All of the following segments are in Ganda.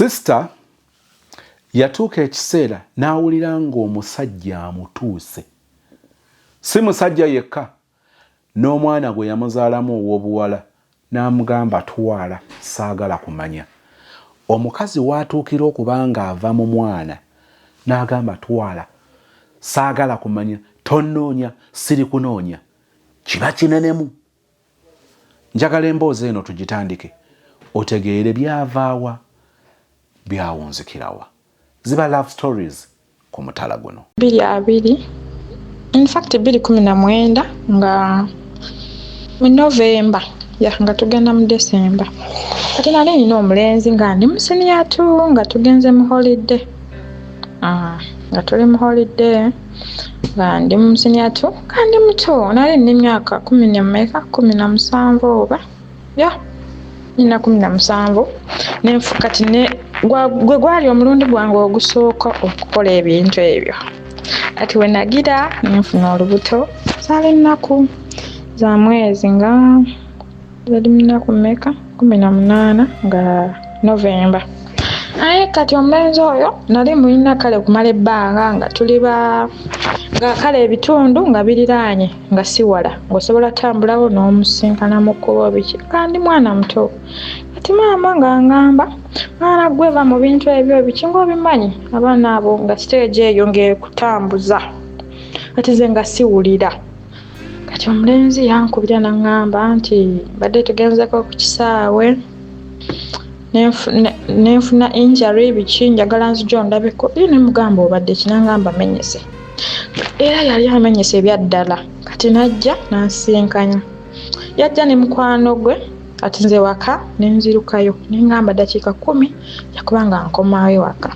Sister yatuuka ekiseera n'awulira ng'omusajja amutuuse, si musajja yekka, n'omwana gwe yamuzaalamu ow'obuwala n'amugamba, "Twala, saagala kumanya." Omukazi waatuukira okuba ng'ava mu mwana n'agamba, "Twala, saagala kumanya, tonnoonya, siri kunoonya," kiba kinenemu. Njagala emboozi eno tugitandike otegeere byavaawa, byawunzikirawa. Ziba love stories ku mutala guno. 2020, in fact 2019, nga mu November ya, nga tugenda mu December. Kati nali nina omulenzi nga ndi mu senior two, nga tugenze mu holiday. Nga tuli mu holiday, nga ndi mu senior two, nga ndi muto, nali nina emyaka kumi nameka, 17 oba ya, nina 17. Nenfu kati ne gwe gwali omulundi gwange ogusooka okukola ebintu ebyo. Kati we nagira nenfuna olubuto, zaali nnaku za mwezi, nga zali munaku mmeka, 18, nga November. Naye kati omulenzi oyo nali mulina kale kumala ebbanga nga tuli ba nga kale ebitundu nga biriraanye, nga si wala, ng'osobola tambulawo n'omusinkana mu kkubo biki, nga ndi mwana muto. Kati maama nga ngamba, "Mwana gwe, va mu bintu ebyo biki, ng'obimanyi abaana abo nga stage eyo ng'ekutambuza." Kati nze nga siwulira. Kati omulenzi yankubira n'aŋŋamba nti mbadde tugenzeko ku kisaawe, nenfuna injury biki, njagala nzija ondabeko. Ye nemugamba, "Obadde ki?" Nangamba menyese, era yali amenyese ebyaddala. Kati najja nansinkanya, yajja ne mukwano gwe. Kati nze waka nenzirukayo, nengamba dakiika 10 jakuba nga nkomawo waka.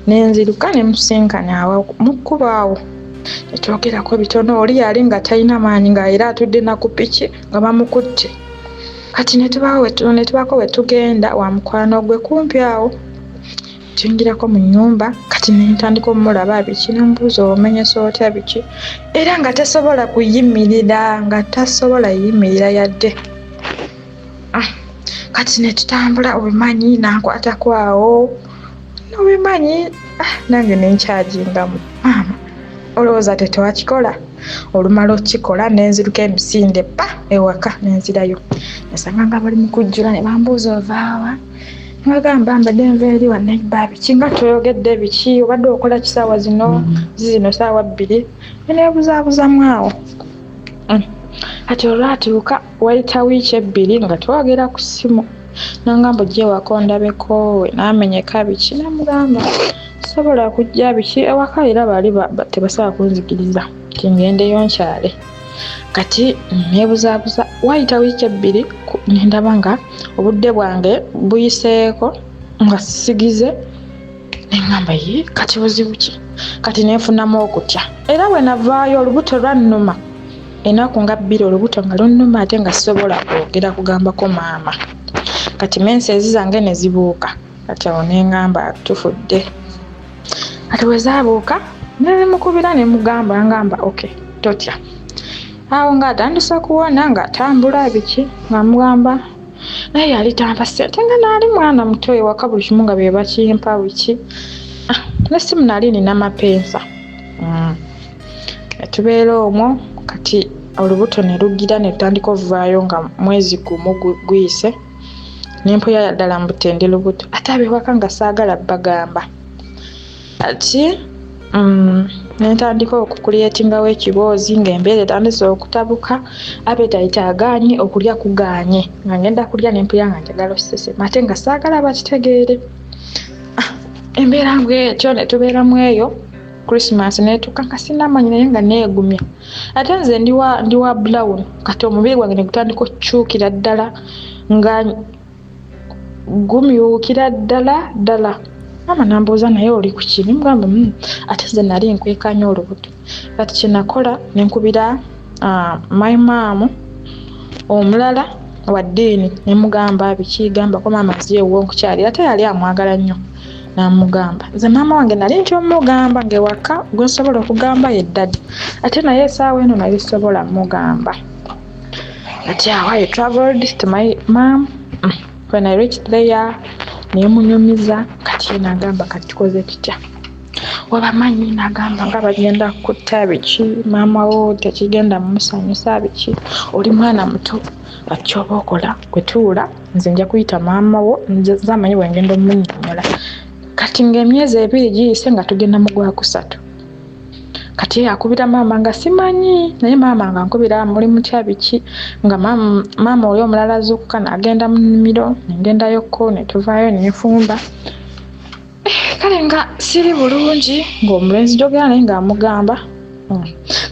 Nenziruka nemusinkanya awo mu kkubo awo, netwogerako bitono. Oli yali nga talina maanyi, nga era atudde na ku piki nga bamukutte. Kati netubaako we tugenda wa mukwano gwe kumpi awo, tuyingirako mu nnyumba. Kati nentandika omulaba biki, nambuuza, "Omenyesa otya?" biki, era nga tasobola kuyimirira, nga tasobola yimirira yadde. Kati netutambula, obimanyi, nankwatako awo, obimanyi, nange nenkyajingamu. Maama, olowooza tetwakikola? Olumala okukikola nenziruka emisinde pa ewaka, nenzirayo, nesanga nga bali mu kujjula. Ne bambuuza, "Ovaawa?" Ngagamba, "Mbadde nva eri wa neighbour." Biki, nga toyogedde biki, obadde okola kisaawa zino zizino saawa 2? Neneebuzaabuzamu awo. Kati olwatuuka wayita wiiki 2 nga twogera ku ssimu, nangamba, "Ojja ewaka ondabeko naamenyeka." Biki, namugamba, "Sobola kujja." Biki, ewaka era baali tebasobola kunzikiriza nti ngendeyo nkyale. Kati neebuzaabuza, wayita wiiki 2, nendaba nga obudde bwange buyiseeko nga sigize. Neŋŋamba, "Ye, kati buzibu ki?" Kati nenfunamu okutya, era bwe navaayo olubuto lwannuma enaku nga 2, olubuto nga lunnuma, ate nga sisobola kwogera kugambako maama. Kati menses zange ne zibuuka. Kati awo neŋŋamba, "Tufudde." Kati bwe zaabuuka nemukubira, nemugamba, ngamba, "Okay, totya." Awo ng'atandise okuwona, ng'atambula biki, nga mugamba, naye yali tampa ssente, nga naali mwana muto, ewaka buli kimu nga bye bakimpa biki. Nesimu nali nina mapeesa. Netubeera omwo. Kati olubuto ne lugira ne lutandika ovaayo nga mwezi 1 guyise, nempuya ddala mbutende lubuto, ate abewaka nga saagala bagamba. Kati nentandika okucreatingawo ekiboozi ng'embeera etandise okutabuka, appetite agaanye, okulya kugaanye, nga ngenda kulya nempulira nga njagala osesema, ate nga saagala bakitegeere. Embeera bwetyo netubeeramu eyo. Christmas netuuka nga sinamanyi, naye nga neegumya, ate nze ndi wa brown. Kati omubiri gwange negutandika okukyukira ddala, nga gumyukira ddala ddala. Maama nambuuza, "Naye oli ku ki?" Nimugamba, Ate nze nali nkwekanya olubuto. Kati kyenakola, nenkubira my mum omulala wa ddiini, nemugamba biki, gambako maama nziye ewuwo nkukyalira. Ate yali amwagala nnyo, namugamba. Nze maama wange nali nti omugamba ngaewaka gwensobola okugamba ye daddy, ate naye esaawa eno nali sobola mugamba. Ati awo I traveled to my mom. When I reached there, Nemunyumiza kati ye nagamba kati tukoze tutya, wabamanyi nagamba nga bagenda kutta biki, maama wo tekigenda mumusanyusa biki, oli mwana muto, kati kyoba okola gwe tuula, nze nja kuyita maama wo, nze amanyi bwengenda omunyonyola. Kati ng'emyezi 2 giyise nga tugenda mu gwakusatu, kati ye akubira maama nga simanyi, naye maama nga nkubira muli mutya biki, nga maama oli omulala azuukuka n'agenda mu nnimiro, nengendayokko netuvaayo nenfumba. Kale nga siri bulungi, ng'omulenzi njogera naye ng'amugamba.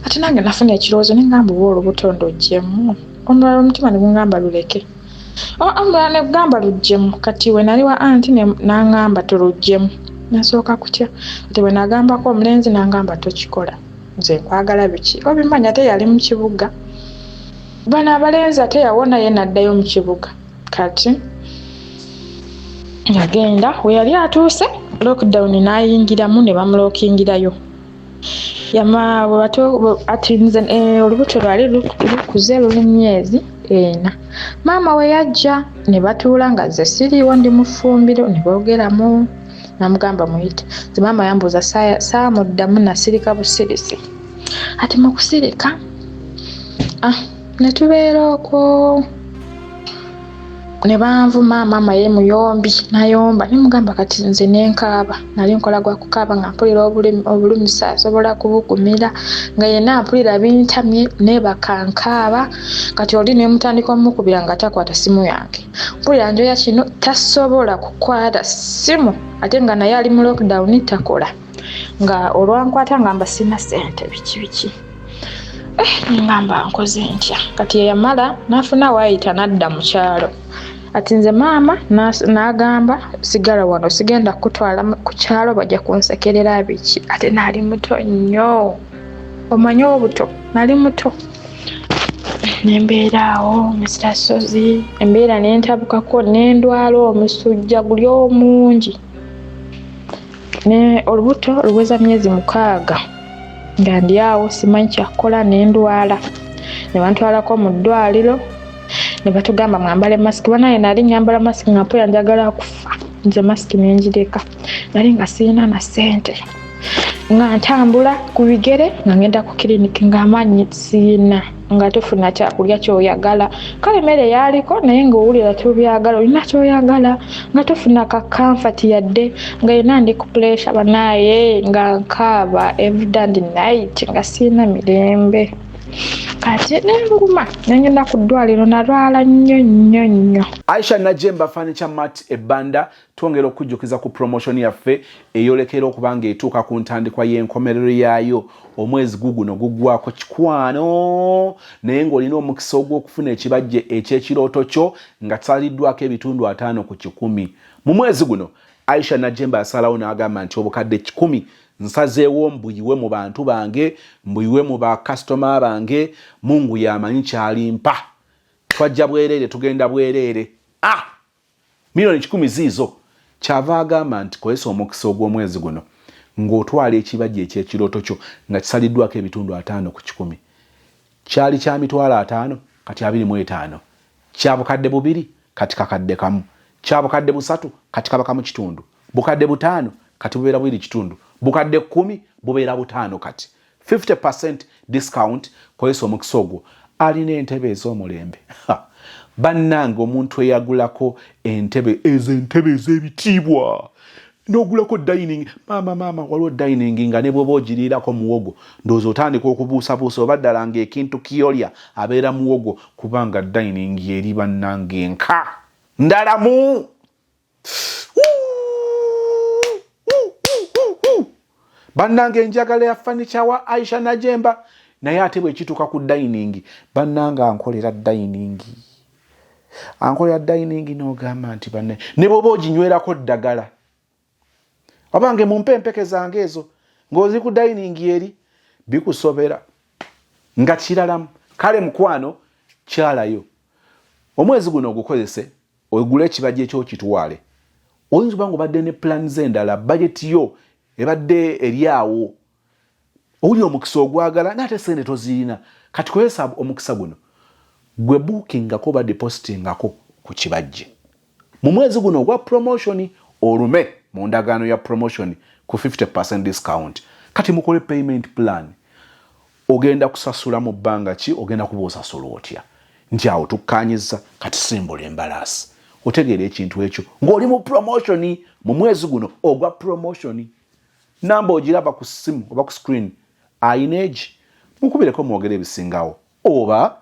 Kati nange nafuna ekirowoozo nengamba oba olubuto ndoggyemu, omulala omutima ne gungamba luleke, omulala ne gugamba luggyemu. Kati we nali wa anti n'angamba toluggyemu, nasooka kutya. Kati bwe nagambako omulenzi n'angamba tokikola, nze nkwagala biki, obimanyi ate yali mu kibuga, bano abalenzi ate yawona ye n'addayo mu kibuga. Kati yagenda we yali atuuse lockdown n'ayingiramu ne bamulokingirayo. Ati nze olubuto lwali lukuze luli myezi 4. Maama we yajja ne batuula nga nze siriiwo ndi mu ffumbiro, ne boogeramu, namugamba muyite. Nze maama yambuuza saamuddamu, nasirika busirisi. Ati mu kusirika ne tubeera okwo ne banvuma, maama ye muyombi nayomba, ne mugamba kati nze nenkaaba, nali nkola gwa kukaaba nga mpulira obulumi saasobola kubugumira, nga yenna mpulira bintamye, neebaka nkaaba. Kati oli ne mutandika omukubira nga takwata simu yange, mpulira njoya kino tasobola kukwata simu, ate nga naye ali mu lockdown takola, nga olwankwata ngamba sina ssente biki biki. Ngamba nkoze ntya? Kati yeyamala n'afuna waayita n'adda mu kyalo. Ati nze maama n'agamba sigala wano, sigenda kutwala ku kyalo, bajja kunsekerera biki. Ate nali muto nnyo, omanyi obuto, nali muto. Nembeera awo Mr Sozi, embeera nentabukako, nendwala omusujja guli omungi, ne olubuto luweza myezi 6 nga ndi awo simanyi kyakukola, nendwala ne bantwalako mu ddwaliro ne batugamba mwambale masiki. Banaye nali nyambala masiki nga mpoya njagala kufa, nze masiki nengireka, nali nga sirina na ssente, nga ntambula ku bigere nga ngenda ku kiriniki ng'amaanyi sirina, nga tofuna kyakulya kyoyagala. Kale emmere yaliko naye ng'owulira tobyagala, olina kyoyagala nga tofuna ka comfort yadde, nga yenna ndi ku pressure banaye, nga nkaaba every day and night, nga sirina mirembe. Kati nenguma nengenda ku ddwaliro, nalwala nnyo nnyo nnyo. Aisha Najemba Furniture Mart ebbanda, twongera okujjukiza ku promotion yaffe eyolekera okuba nga etuuka ku ntandikwa y'enkomerero yaayo. Omwezi guguno guggwako kikwano, naye ng'olina omukisa ogw'okufuna ekibajje eky'ekirooto kyo nga kisaliddwako ebitundu 50% mu mwezi guno. Aisha Najemba asalawo n'agamba nti obukadde 100 nsazeewo mbuyiwe mu bantu bange, mbuyiwe mu bakasitoma bange. Mungu yamanyi kyalimpa, twajja bwereere, tugenda bwereere. 100,000,000 ziizo. Kyava agamba nti kozesa omukisa ogw'omwezi guno ng'otwala ekibajja ekyekirooto kyo nga kisaliddwako ebitundu 50%. Kyali kya 50,000, kati 25, kya 2000, kati 1,000, kya 3000, kati kaba 1.5, 5,000 kati bubeera 2.5, 10,000 bubeera 5,000, kati 50% discount. Kozesa omukisa ogwo. Alina entebe ez'omulembe. Bannange, omuntu eyagulako entebe ezo, entebe ez'ebitiibwa, n'ogulako dining, maama maama, waliwo dining nga ne bwoba ogiriirako muwogo, ndowooza otandika okubuusabuusa oba ddala ng'ekintu kyolya abeera muwogo, kubanga dining eri bannange enka ndalamu. Bannange, njagala ya furniture wa Aisha Najemba, naye ate bwekituuka ku dining, bannange ankolera dining, ankolera dining n'ogamba nti banne ne bwoba oginywerako ddagala, obange mumpe empeke zange ezo ng'ozi ku dining eri bikusobera nga kiralamu. Kale mukwano, kyalayo omwezi guno ogukozese ogule ekibajja ekyokitwale. Oyinza oba nga obadde ne plans endala, budget yo ebadde eri awo, owulira omukisa ogwagala naate sente tozirina. Kati kozesa omukisa guno, gwe bookingako oba depositingako ku kibajje. Mu mwezi guno ogwa promotion, olume mu ndagaano ya promotion ku 50% discount. Kati mukole payment plan. Ogenda kusasula mu bbanga ki? Ogenda kuba osasula otya? Nti awo tukkanyiza. Kati simbula embalaasi, otegeera ekintu ekyo ng'oli mu promotion, mu mwezi guno ogwa promotion. Namba ogiraba ku ssimu oba ku screen, ayina egi, mukubireko mwogere ebisingawo. Oba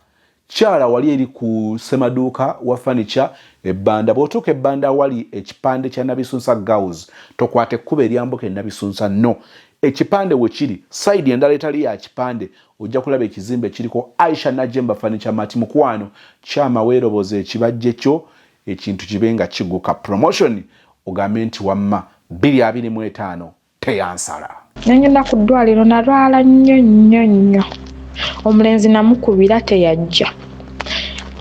kyala wali eri ku semaduuka wa furniture ebbanda. Bw'otuuka ebbanda wali ekipande kya Nabisunsa Girls, tokwata ekkuba eryambuka enabisunsa, no ekipande we kiri, side endala etali ya kipande, ojja kulaba ekizimbe kiriko Aisha Najemba Furniture Mart. Mukwano, kyama weeroboza ekibajje kyo, ekintu kibe nga kiguka. Promotion ogambe nti wamma 2025 teyansala. Nengenda ku ddwaliro, nalwala nnyo nnyo nnyo. Omulenzi namukubira teyajja,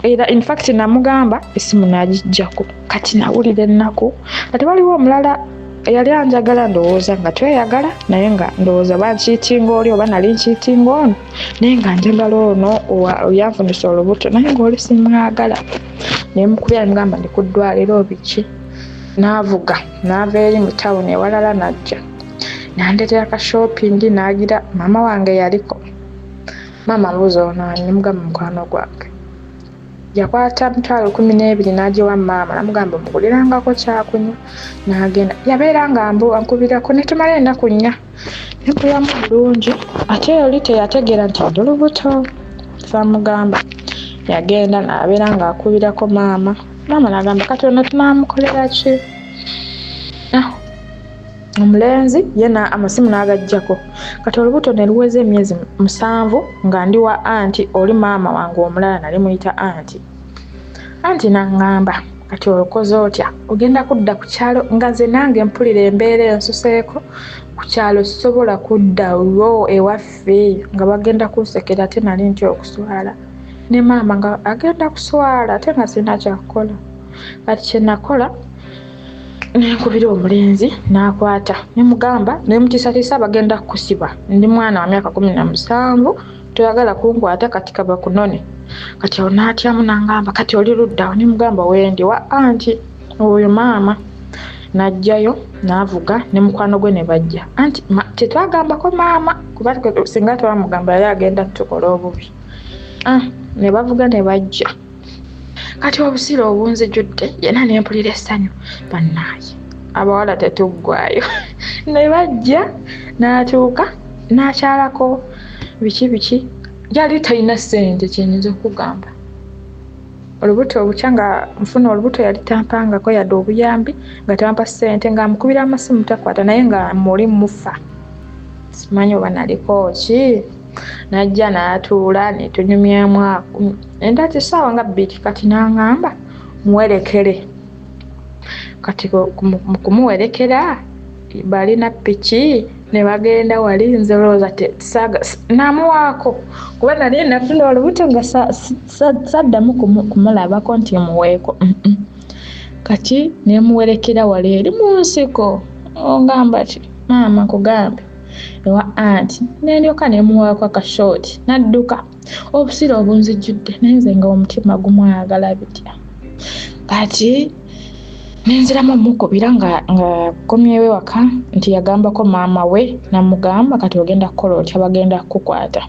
era infact namugamba esimu nagijjako. Kati nawulira ennaku. Kati waliwo omulala eyali anjagala, ndowooza nga tweyagala, naye nga ndowooza bankiitinga oli oba nali nkiitinga ono, naye nga njagala ono oyanfunisa olubuto, naye ngaoli simwagala. Nemukubira nemugamba ndi ku ddwaliro biki, n'avuga n'ava eri mu tawuni ewalala n'ajja nandeetera ka shopping, n'agira maama wange yaliko. Maama mbuuza ono ani? Nemugamba mukwano gwange. Yakwata 120,000 n'agiwa maama, namugamba omugulirangako kyakunywa, n'agenda. Yabeera nga mbu ankubirako, netumala ennaku 4 nempuliramu bulungi. Ate oli teyategeera nti ndi lubuto, samugamba. Yagenda n'abeera ng'akubirako maama. Maama n'agamba kati ono tunaamukolera ki? Ah, omulenzi ye amasimu n'agaggyako. Kati olubuto ne luweza emyezi 7 nga ndi wa anti oli maama wange omulala, nali muyita anti. Anti n'aŋŋamba kati olokoze otya, ogenda kudda ku kyalo? Nga nze nange mpulira embeera ensuseeko ku kyalo, sisobola kuddayo ewaffe nga bagenda kunsekera, ate nali ntya okuswala ne maama nga agenda kuswala, ate nga sirina kyakukola. Kati kye nakola, nenkubira omulenzi n'akwata, nemugamba nemutiisatiisa bagenda kukusiba, ndi mwana wa myaka 17, toyagala kunkwata, kati kaba kunone. Kati awo n'atyamu n'angamba kati oli luddawo? Nemugamba wendi wa anti oyo. Maama n'ajjayo n'avuga ne mukwano gwe ne bajja. Anti tetwagambako maama, kuba singa twamugamba yali agenda tukola obubi. Ah, ne bavuga ne bajja. Kati obusiro obunzijudde yenna, nempulira essanyu, bannaaye abawala tetuggwayo. Ne bajja, n'atuuka n'akyalako biki biki, yali talina ssente. Kyenyinza okugamba, olubuto obukya nga nfuna olubuto yali tampangako yadde obuyambi, nga tampa ssente, nga amukubira amasimu takwata, naye nga muli mufa, simanyi oba naliko ki. Najja n'atuula netunyumyamu endati essaawa nga 2. Kati n'aŋŋamba muwerekere. Kati mu kumuwerekera balina piki ne bagenda wali. Nze lowooza namuwaako, kuba nali nafuna olubuto nga saddamu kumulabako nti muweeko. Kati nemuwerekera wali eri mu nsiko. Ongamba ki maama, nkugambe ewa anti. Nendyoka nemuwaako akashooti, nadduka. Obusiro obunzijjudde, naye nze nga omutima gumwagala bitya. Kati nenziramu omukubira nga komyewo ewaka nti yagambako maama we, namugamba kati ogenda kukola otya, bagenda kukukwata.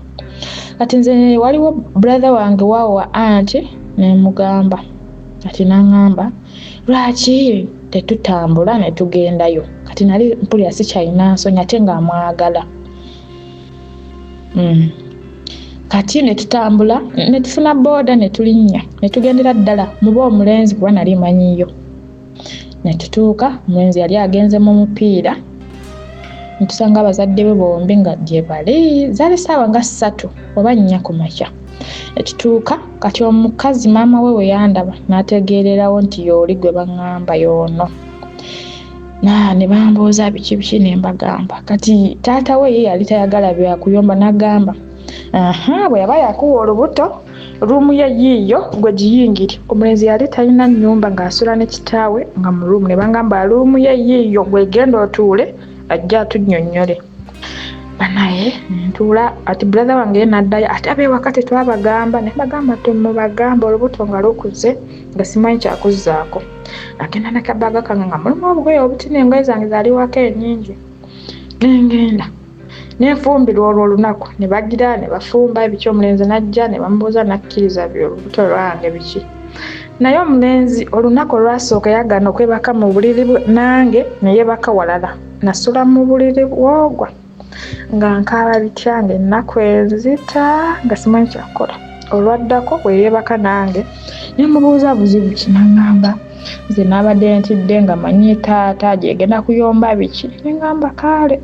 Kati nze waliwo brother wange waawo wa anti, nemugamba. Kati naŋŋamba lwaki tetutambula netugendayo. Kati nali mpulira sikyalina nsonyi, ate nga amwagala. Kati netutambula netufuna booda, netulinnya, netugendera ddala muba omulenzi, kuba nali manyiyo. Netutuuka, omulenzi yali agenze mu mupiira, netusanga abazadde be bombi nga gye bali. Zaali saawa nga 3 oba 4 ku makya netutuuka. Kati omukazi maama we we yandaba n'ategeererawo nti y'oli gwe baŋŋamba y'ono. Ne bambuuza biki biki, ne mbagamba. Kati taata we ye yali tayagala byakuyomba, n'agamba aha, bwe yaba yakuwa olubuto, ruumu ye yiiyo, gwe giyingire. Omulenzi yali talina nnyumba, ng'asula ne kitaawe nga mu ruumu. Ne bangamba ruumu ye yiiyo, gwe genda otuule, ajja atunnyonnyole. Banaye ntuula ati brother wange ye n'addayo, ate ab'ewaka tetwabagamba, ne mbagamba temubagamba, olubuto nga lukuze nga simanyi kyakuzzaako. Nagenda ne kabaaga kange nga mulimu obugoye obutina, engoye zange zaali waka ennyingi, nengenda nenfumbirwa olwo olunaku, ne bagira ne bafumba ebiki, omulenzi n'ajja ne bamubuuza n'akkiriza olubuto lwange biki. Naye omulenzi olunaku olwasooka yagaana okwebaka mu buliri nange, ne yeebaka walala, nasula mu buliri bwogwa nga nkaaba bitya, nga ennaku enzita, nga simanyi kyakukola. Olwaddako bwe yeebaka nange ne mubuuza buzibu ki, n'aŋŋamba nze naabadde ntidde nga manyi taata gyegenda kuyomba biki, ne ŋŋamba kaale.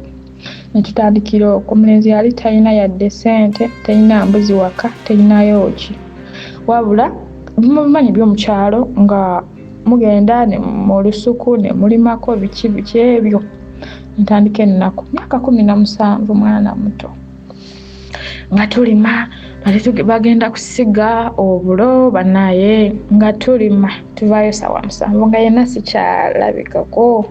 Ne tutandikira okwo. Omulenzi yali talina yadde ssente, talina mbuzi waka, talinayo ki, wabula mumanyi by'omukyalo nga mugenda ne mu lusuku ne mulimako biki biki ebyo. Ntandika ennaku, myaka 17, mwana muto, nga tulima, bagenda kusiga obulo, banaye nga tulima, tuvaayo ssaawa 7 nga yenna sikyalabikako.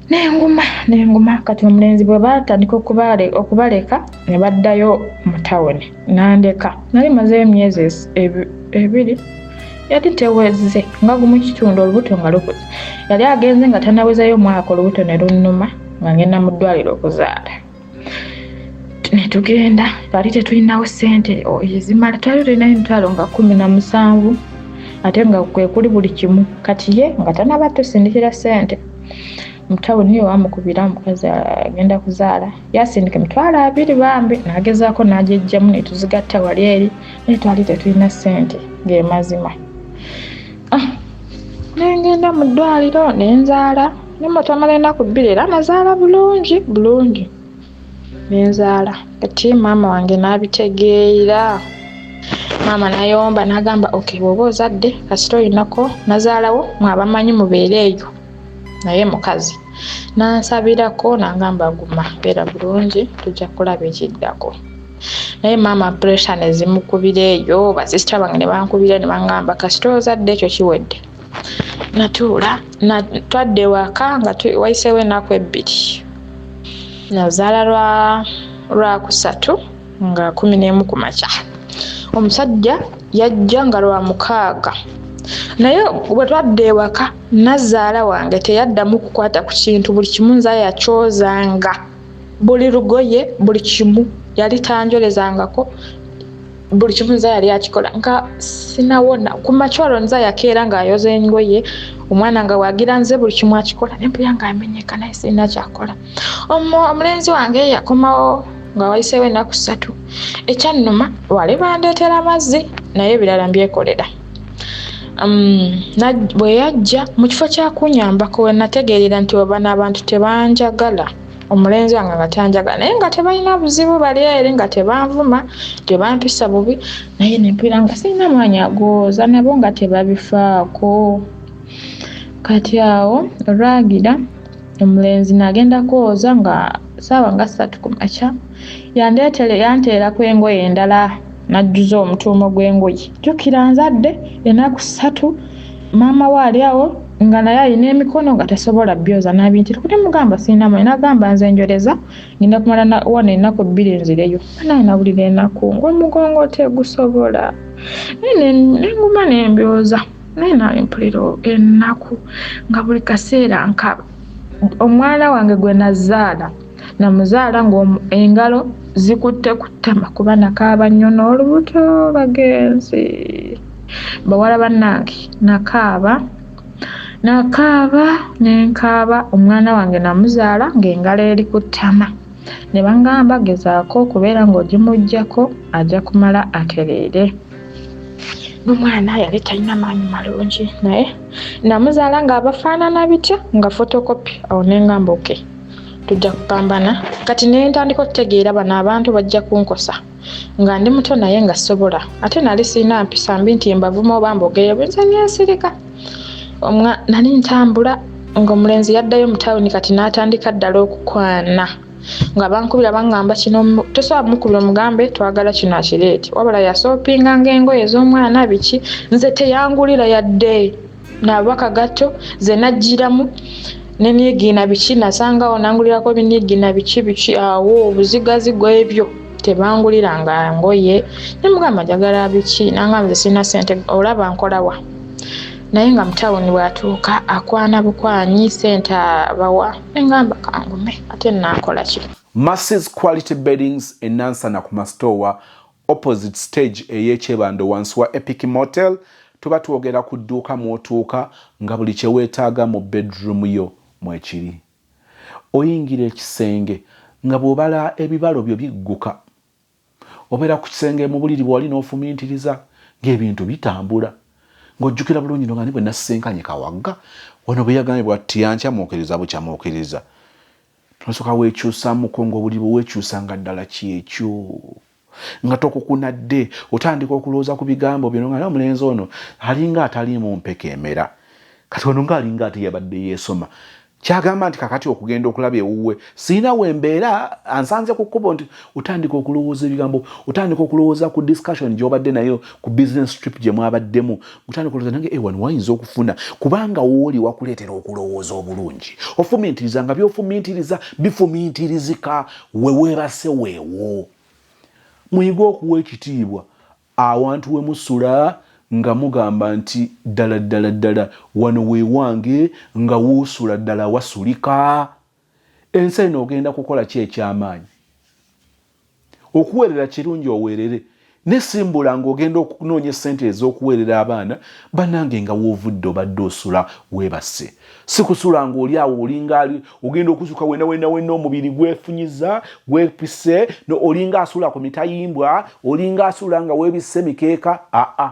Nenguma nenguma. Kati omulenzi bwe baatandika okubaleka ne baddayo mu tawuni, nandeka, nali mazeeyo emyezi 2, yali teweze nga gumu kitundu, olubuto nga lukuze. Yali agenze nga tannawezayo mwaka, olubuto ne lunnuma nga ngenda mu ddwaliro okuzaala. Ne tugenda, twali tetulinawo ssente ezimala, twali tulinayo emitwalo nga 17, ate nga kwe kuli buli kimu. Kati ye nga tannaba tusindikira ssente mu tawuni, wamukubira omukazi agenda kuzaala, yasindika emitwalo 20 bambi, n'agezaako n'agyejjamu ne tuzigatta wali eri, naye twali tetulina ssente ge mazima. Nengenda mu ddwaliro ne nzaala, ne twamala ennaku 2, era nazaala bulungi bulungi, nenzaala. Kati maama wange n'abitegeera, maama n'ayomba n'agamba okay, bw'oba ozadde kasita olinako nazaalawo, mwabamanyi mubeere eyo. Naye mukazi n'ansabirako n'angamba guma, beera bulungi, tujja kulaba ekiddako. Naye maama pressure ne zimukubira eyo, basisita bange ne bankubira ne baŋŋamba kasita ozadde ekyo kiwedde. Natuula, twadda ewaka nga wayiseewo ennaku 2. Nazaala lwakusatu nga 11 ku makya. Omusajja yajja nga Lwamukaaga, naye bwe twadda ewaka nazaala wange teyaddamu kukwata ku kintu, buli kimu nze yakyozanga, buli lugoye, buli kimu, yali tanjolezangako, buli kimu nze yali akikola nga sinawona. Ku makya olwo nze yakeera ng'ayoza engoye, omwana nga wagira nze buli kimu akikola, ne mpulira ng'amenyeka, naye sirina kyakola. Omulenzi wange yakomawo nga wayiseewo ennaku 3. Ekyannuma wali bandeetera amazzi, naye ebirala mbyekolera. Bwe yajja mu kifo kya kunnyambako, we nategeerera nti bano abantu tebanjagala, omulenzi wange nga tanjagala, naye nga tebalina buzibu, bali eri nga tebanvuma, tebampisa bubi, naye ne mpulira nga sirina maanyi agooza, nabo nga tebabifaako. Kati awo olwagira omulenzi n'agenda kwoza nga ssaawa nga 3 ku makya, yanteerako engoye endala, n'ajjuza omutuumo gw'engoye. Jjukira nzadde ennaku 3, maama we ali awo nga naye alina emikono nga tasobola byoza, n'abintira. Ne mugamba sirina maanyi, n'agamba nze njoleza, ngenda kumala wano ennaku 2 nzireyo. Naye nawulira ennaku ng'omugongo tegusobola, naye ne nguma ne mbyoza, naye nawe mpulira ennaku nga buli kaseera nkaaba. Omwana wange gwe nazaala, namuzaala ng'engalo zikutte ku ttama, kuba nakaaba nnyo n'olubuto. Bagenzi bawala bannange, nakaaba nakaaba ne nkaaba. Omwana wange namuzaala ng'engalo eri ku ttama, ne bangamba gezaako okubeera ng'ogimuggyako, ajja kumala atereere. N'omwana yali talina maanyi malungi, naye namuzaala ng'abafaanana bitya nga photocopy. Awo ne ngamba okay, tujja kupambana. Kati ne ntandika okutegeera bano abantu bajja kunkosa nga ndi muto, naye nga sobola, ate nali sirina mpisa mbi nti mbavuma oba mbogerera, nze nensirika. Nali ntambula ng'omulenzi yaddayo mu tawuni, kati n'atandika ddala okukwana nga bankubira baŋŋamba kino tosobola mukubira omugambe twagala kino akireete, wabula yasoopinga ng'engoye ez'omwana biki, nze teyangulira yadde naba kagatto ze najjiramu. Neniigiina biki nasangawo nangulirako biniigiina biki biki awo obuzigazigo ebyo tebanguliranga ngoye. Nemugamba njagala biki, nangamba nze sirina ssente olaba nkolawa. Naye nga mu tawuni bw'atuuka akwana bukwanyi ssente abawa, nengamba kangume ate naakola ki. Masses Quality Beddings e Nansana ku Masitoowa opposite stage ey'ekyebando wansi wa Epic Motel. Tuba twogera ku dduuka mw'otuuka nga buli kye weetaaga mu bedroom yo mwekiri. Oyingira ekisenge nga bw'obala ebibalo byo bigguka. Obeera ku kisenge mu buliri bwewali n'ofumintiriza ng'ebintu bitambula. Ng'ojjukira bulungi no nga ne bwe nasisinkanye Kawagga wano bwe yagambye bw'ati yankyamuukiriza bukyamuukiriza. Nosooka weekyusaamuko ng'obuliri bwe weekyusa nga ddala kyekyo. Nga tokukunadde otandika okulowooza ku bigambo byo nga omulenzi ono alinga ataliimu mpeke emera. Kati ono ng'alinga ate yabadde yeesoma. Kyagamba nti kakati okugenda okulaba ewuwe sirina we mbeera ansanze ku kkubo nti otandika okulowooza ebigambo, otandika okulowooza ku discussion gy'obadde nayo ku business trip gye mwabaddemu, otandika okulowooza nange wano wayinza okufuna kubanga wooli wakuleetera okulowooza obulungi. Ofumiitiriza nga by'ofumiitiriza bifumiitirizika we weebase weewo. Muyige okuwa ekitiibwa awantu we musula nga mugamba nti ddala ddala ddala wano we wange, nga woosula ddala wasulika. Ensi eno ogenda kukola ki eky'amaanyi? Okuweerera kirungi oweerere, ne simbula ng'ogenda okunoonya essente ez'okuweerera abaana bannange nga woovudde obadde osula weebase. Si kusula ng'oli awo olinga ali ogenda okuzuka wena wena wena omubiri gwefunyiza gwepise no olinga asula ku mitayimbwa olinga asula nga weebisse mikeeka. Aa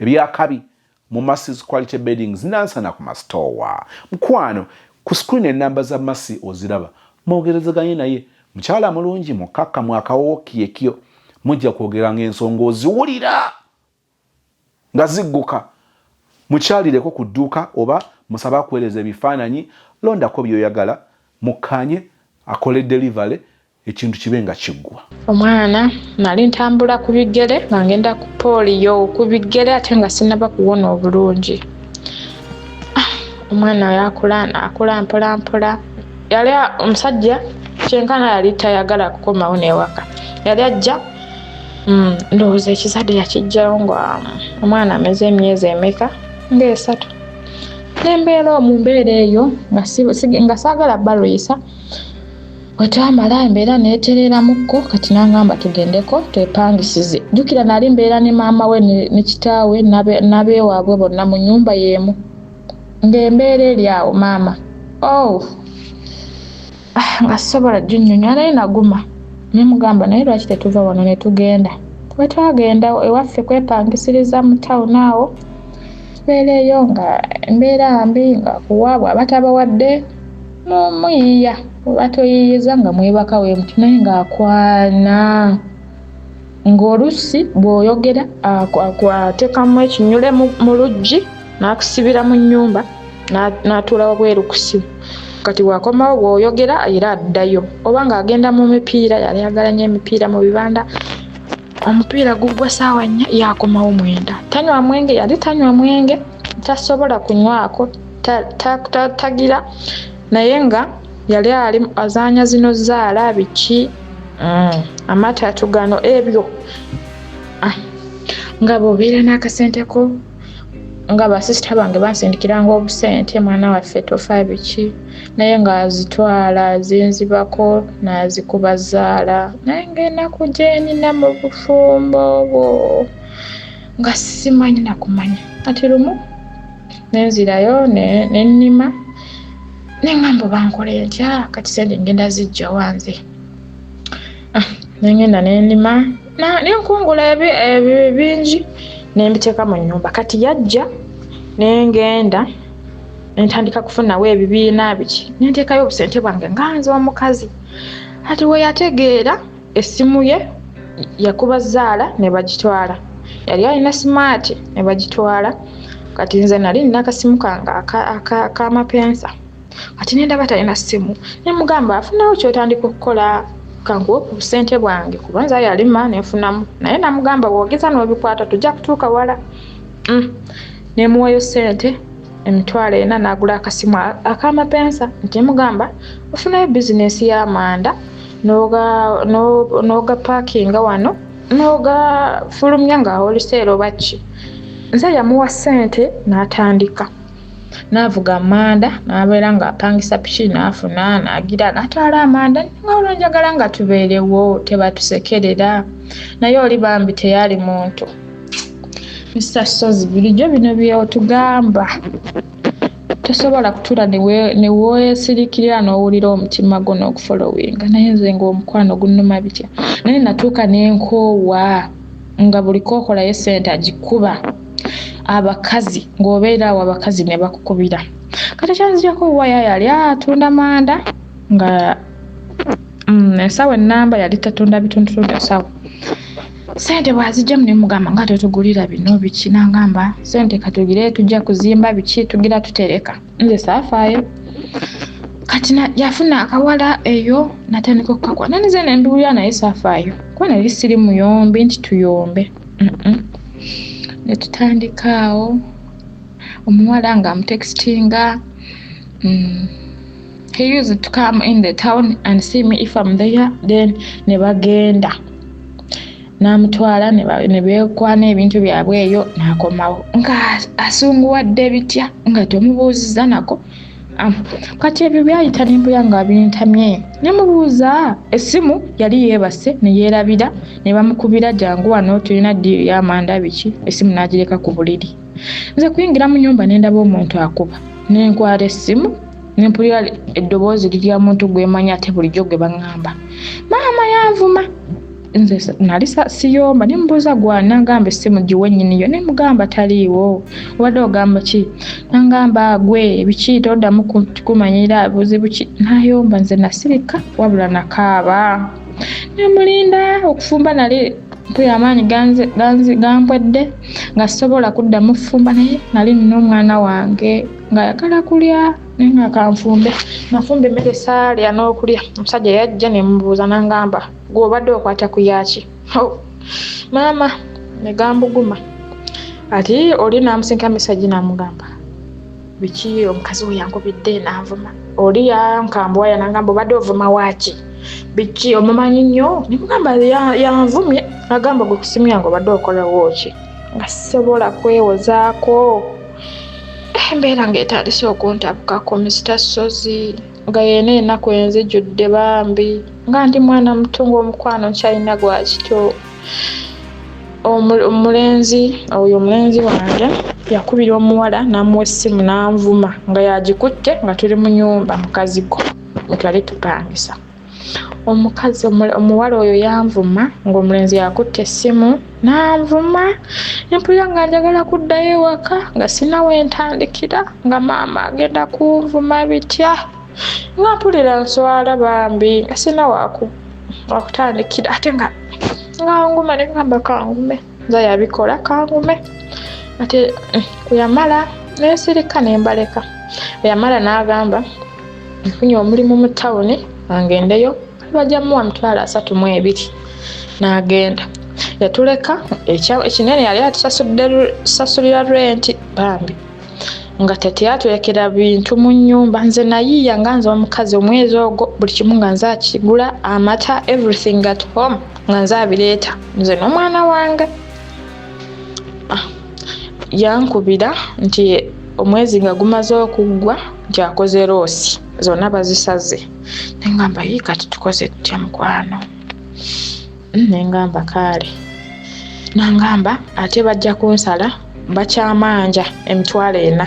ebyakabi mu Mercy's Quality Beddings Nansana ku masitoowa. Mukwano ku screen enamba za Mercy oziraba, mwogerezeganye naye mukyala mulungi mukkakkamu akawowo kyekyo mujja kwogera ng'ensonga oziwulira nga zigguka. Mukyalireko ku dduuka oba musabe akuweereza ebifaananyi, londako by'oyagala mukkaanye akole delivery ekintu kibe nga kiggwa. Omwana nali ntambula ku bigere nga ngenda ku pooliyo ku bigere ate nga sinnaba kuwona obulungi. Omwana yakula nakula mpola mpola. Yali omusajja kyenkana yali tayagala kukomawo n'ewaka. Yali ajja ndowooza ekizadde yakijjawo nga omwana ameze emyezi emeka ng'esatu. Nembeera mu mbeera eyo nga saagala balwisa. Bwe twamala embeera neetereeramukko kati n'angamba tugendeko twepangisize. Jjukira nali mbeera ne maama we ne kitaawe n'abeewaabwe bonna mu nnyumba y'emu. Ng'embeera eri awo maama. Oh! Nga sisobola ginnyonnyola naye naguma. Ne mugamba naye lwaki tetuva wano ne tugenda. Bwe twagenda ewaffe kwepangisiriza mu tawuni awo, tubeera eyo nga embeera mbi nga kuwa bw'aba tabawadde muyiiya oba toyiiyiza nga mwebaka we muti naye ng'akwana. Ng'oluusi bw'oyogera ateekamu ekinyule mu luggi n'akusibira mu nnyumba n'atuula wabweru ku ssimu. Kati bw'akomawo bw'oyogera era addayo oba ng'agenda mu mipiira, yali ayagala nnyo emipiira mu bibanda. Omupiira guggwa ssaawa nnya yakomawo 9. Tanywa mwenge, yali tanywa mwenge, tasobola kunywako, tagira naye nga yali ali azaanya zino zaala biki amatatu gano ebyo. Nga bw'obeera n'akasente ko nga basisita bange bansindikiranga obusente mwana waffe tofa biki naye ng'azitwala zinzibako n'azikuba zaala naye ng'ennaku gye nnina mu bufumbo obwo nga simanyi na kumanya. Kati lumu ne nzirayo ne nnima ne ŋŋamba oba nkole ntya kati ssente ngenda zijja nze. Ne ŋŋenda ne nnima ne nkungula bingi ne mbiteeka mu nnyumba. Kati yajja ne ngenda ne ntandika kufunawo ebibiina biki ne nteekayo obusente bwange nga nze omukazi. Kati we yategeera essimu ye yakuba zaala ne bagitwala. Yali alina simaati ne bagitwala. Kati nze nali nina akasimu kange ak'amapensa. Kati ne ndaba talina ssimu ne mugamba afunawo ky'otandika okukola kankuwe ku busente bwange kuba nze yalima ne nfunamu. Naye namugamba bw'ogeza n'obikwata tujja kutuuka wala. Ne muwayo ssente 400 n'agula akasimu ak'amapensa nti mugamba ofunayo bizinesi y'amanda n'oga paakinga wano n'ogafulumya nga wholesale oba ki. Nze yamuwa ssente n'atandika n'avuga amanda n'abeera ng'apangisa piki n'afuna n'agira n'atwala amanda nga olwo njagala nga tubeerewo tebatusekerera naye oli bambi teyali muntu. Mr. Ssozi bulijjo bino by'otugamba tosobola kutuula ne weesiriikirira n'owulira omutima gwo n'okufolowinga naye nze ng'omukwano gunnuma bitya naye natuuka ne nkoowa nga buli k'okolayo ssente agikuba abakazi ng'obeera awo abakazi ne bakukubira. Kati kyanzijako waya yali atunda manda nga ensawo ennamba yali tatunda bitundutundu ensawo. Ssente bw'azijjamu ne mugamba nga tetugulira bino biki n'angamba ssente katugire tujja kuzimba biki tugira tutereka. Nze saafaayo. Kati yafuna akawala eyo natandika okukakwana nze ne mbiwulira naye saafaayo kuba nali siri muyombi nti tuyombe. Ne tutandika awo omuwala ng'amutextinga he used to come in the town and see me if I'm there then ne bagenda n'amutwala ne beekwana ebintu byabwe eyo n'akomawo nga asunguwadde bitya nga tomubuuzizza nako. Kati ebyo byayita n'embuya nga bintamye ne mubuuza essimu yali yeebase ne yeerabira ne bamukubira jangu wano tulina ddiiru y'amanda biki essimu n'agireka ku buliri. Nze kuyingira mu nnyumba ne ndaba omuntu akuba ne nkwata essimu ne mpulira eddoboozi lirya muntu gwe mmanyi ate bulijjo gwe baŋŋamba maama yanvuma. Nze nali siyomba ne mubuuza gwe n'angamba essimu giwe nnyiniyo ne mugamba taliiwo obadde ogamba ki n'angamba gwe biki toddamu kumanyira buzibu ki n'ayomba. Nze nasirika wabula nakaaba ne mulinda okufumba nali mpulira amaanyi gampwedde nga sisobola kuddamu kufumba naye nali nina omwana wange ng'ayagala kulya naye nga kanfumbe. Nafumba emmere saalya n'okulya. Omusajja yajja ne mubuuza n'angamba gwe obadde okwata ku yaaki? Maama ne gambuguma. Ati oli n'amusinka mesagi n'amugamba biki omukazi we yankubidde n'anvuma. Oli yankambuwaya n'angamba obadde ovuma waaki? Biki omumanyi nnyo? Ne mugamba yanvumye n'agamba gwe ku ssimu yange obadde okolawo ki? Nga sisobola kwewozaako. Embeera ng'etandise okuntabukako Mr. Ssozi nga yenna ennaku enzijjudde bambi nga ndi mwana muto ng'omukwano nkyalina gwa kito. Omulenzi oyo omulenzi wange yakubira omuwala n'amuwa essimu n'anvuma nga yagikutte nga tuli mu nnyumba mu kazigo mwe twali tupangisa. Omukazi omuwala oyo yanvuma ng'omulenzi yakutte essimu n'anvuma ne mpulira nga njagala kuddayo ewaka nga sirina we ntandikira nga maama agenda kunvuma bitya nga mpulira nswala bambi nga sirina wakutandikira ate nga nguma ne ngamba kangume nze yabikola kangume ate bwe yamala ne nsirika ne mbaleka. Bwe yamala n'agamba nfunye omulimu mu tawuni angendeyo bajja muwa 320,000 n'agenda. Yatuleka ekinene yali atusasulira renti bambi nga teyatulekera bintu mu nnyumba. Nze nayiiya nga nze omukazi omwezi ogwo buli kimu nga nze akigula amata everything at home nga nze abireeta nze n'omwana wange. Yankubira nti omwezi nga gumaze okuggwa nti akoze loosi zonna bazisaze. Ne ngamba yii kati tukoze tutya mukwano? Ne ngamba kaale. N'angamba ate bajja kunsala bakyamanja 400,000.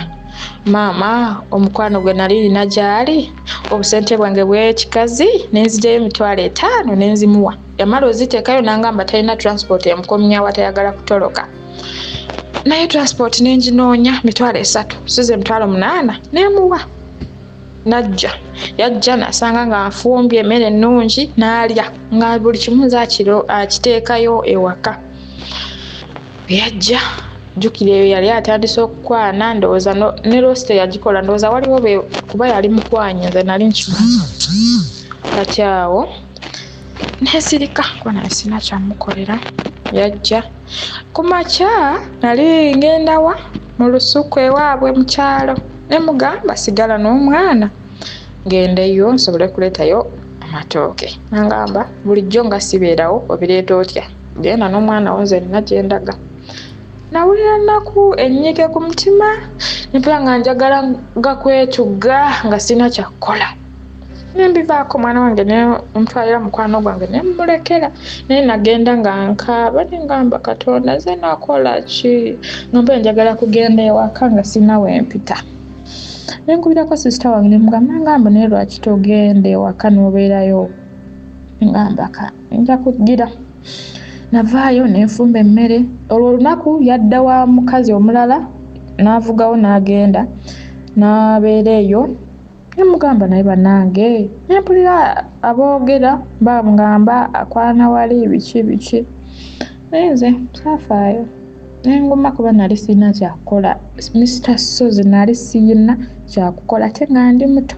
Maama omukwano gwe nali nina gy'ali obusente bwange bw'ekikazi ne nzigyayo 500,000 ne nzimuwa. Yamala oziteekayo n'angamba talina transport emukomyawo atayagala kutoloka. Naye transport ne nginoonya 300,000 size 800,000 ne muwa. Najja yajja n'asanga nga nfumbye emmere ennungi n'alya nga buli kimu nze akiteekayo ewaka. Yajja jjukira eyo yali atandise okukwana ndowooza ne loosi teyagikola ndowooza waliwo kuba yali mukwanyi nze nali nkimanyi. Kati awo nensirika kuba naye sirina kyamukolera. Yajja ku makya nali ngenda wa mu lusuku ewaabwe mu kyalo. Ne mugamba sigala n'omwana ngendeyo nsobole kuleetayo amatooke. Nangamba bulijjo nga sibeerawo obireeta otya? Genda n'omwana wo nze nina gye ndaga. Nawulira nnaku ennyike ku mutima ne mpulira nga njagala gakwetuga nga sirina kyakukola. Ne mbivaako omwana wange ne ntwalira mukwano gwange ne mmulekera naye nagenda nga nkaaba ne ngamba Katonda nze nakola ki? Nga mpulira njagala kugenda ewaka nga sirina we mpita. Ne nkubirako sisita wange ne mugamba nangamba naye lwaki togenda ewaka n'obeerayo? Ngamba ka nja kugira. Navaayo ne nfumba emmere. Olwo olunaku yadda wa mukazi omulala n'avugawo n'agenda n'abeera eyo. Ne mugamba naye bannange ne mpulira aboogera bangamba akwana wali biki biki naye nze saafaayo ne nguma kuba nali sirina kyakukola. Mister Ssozi nali sirina kyakukola ate nga ndi muto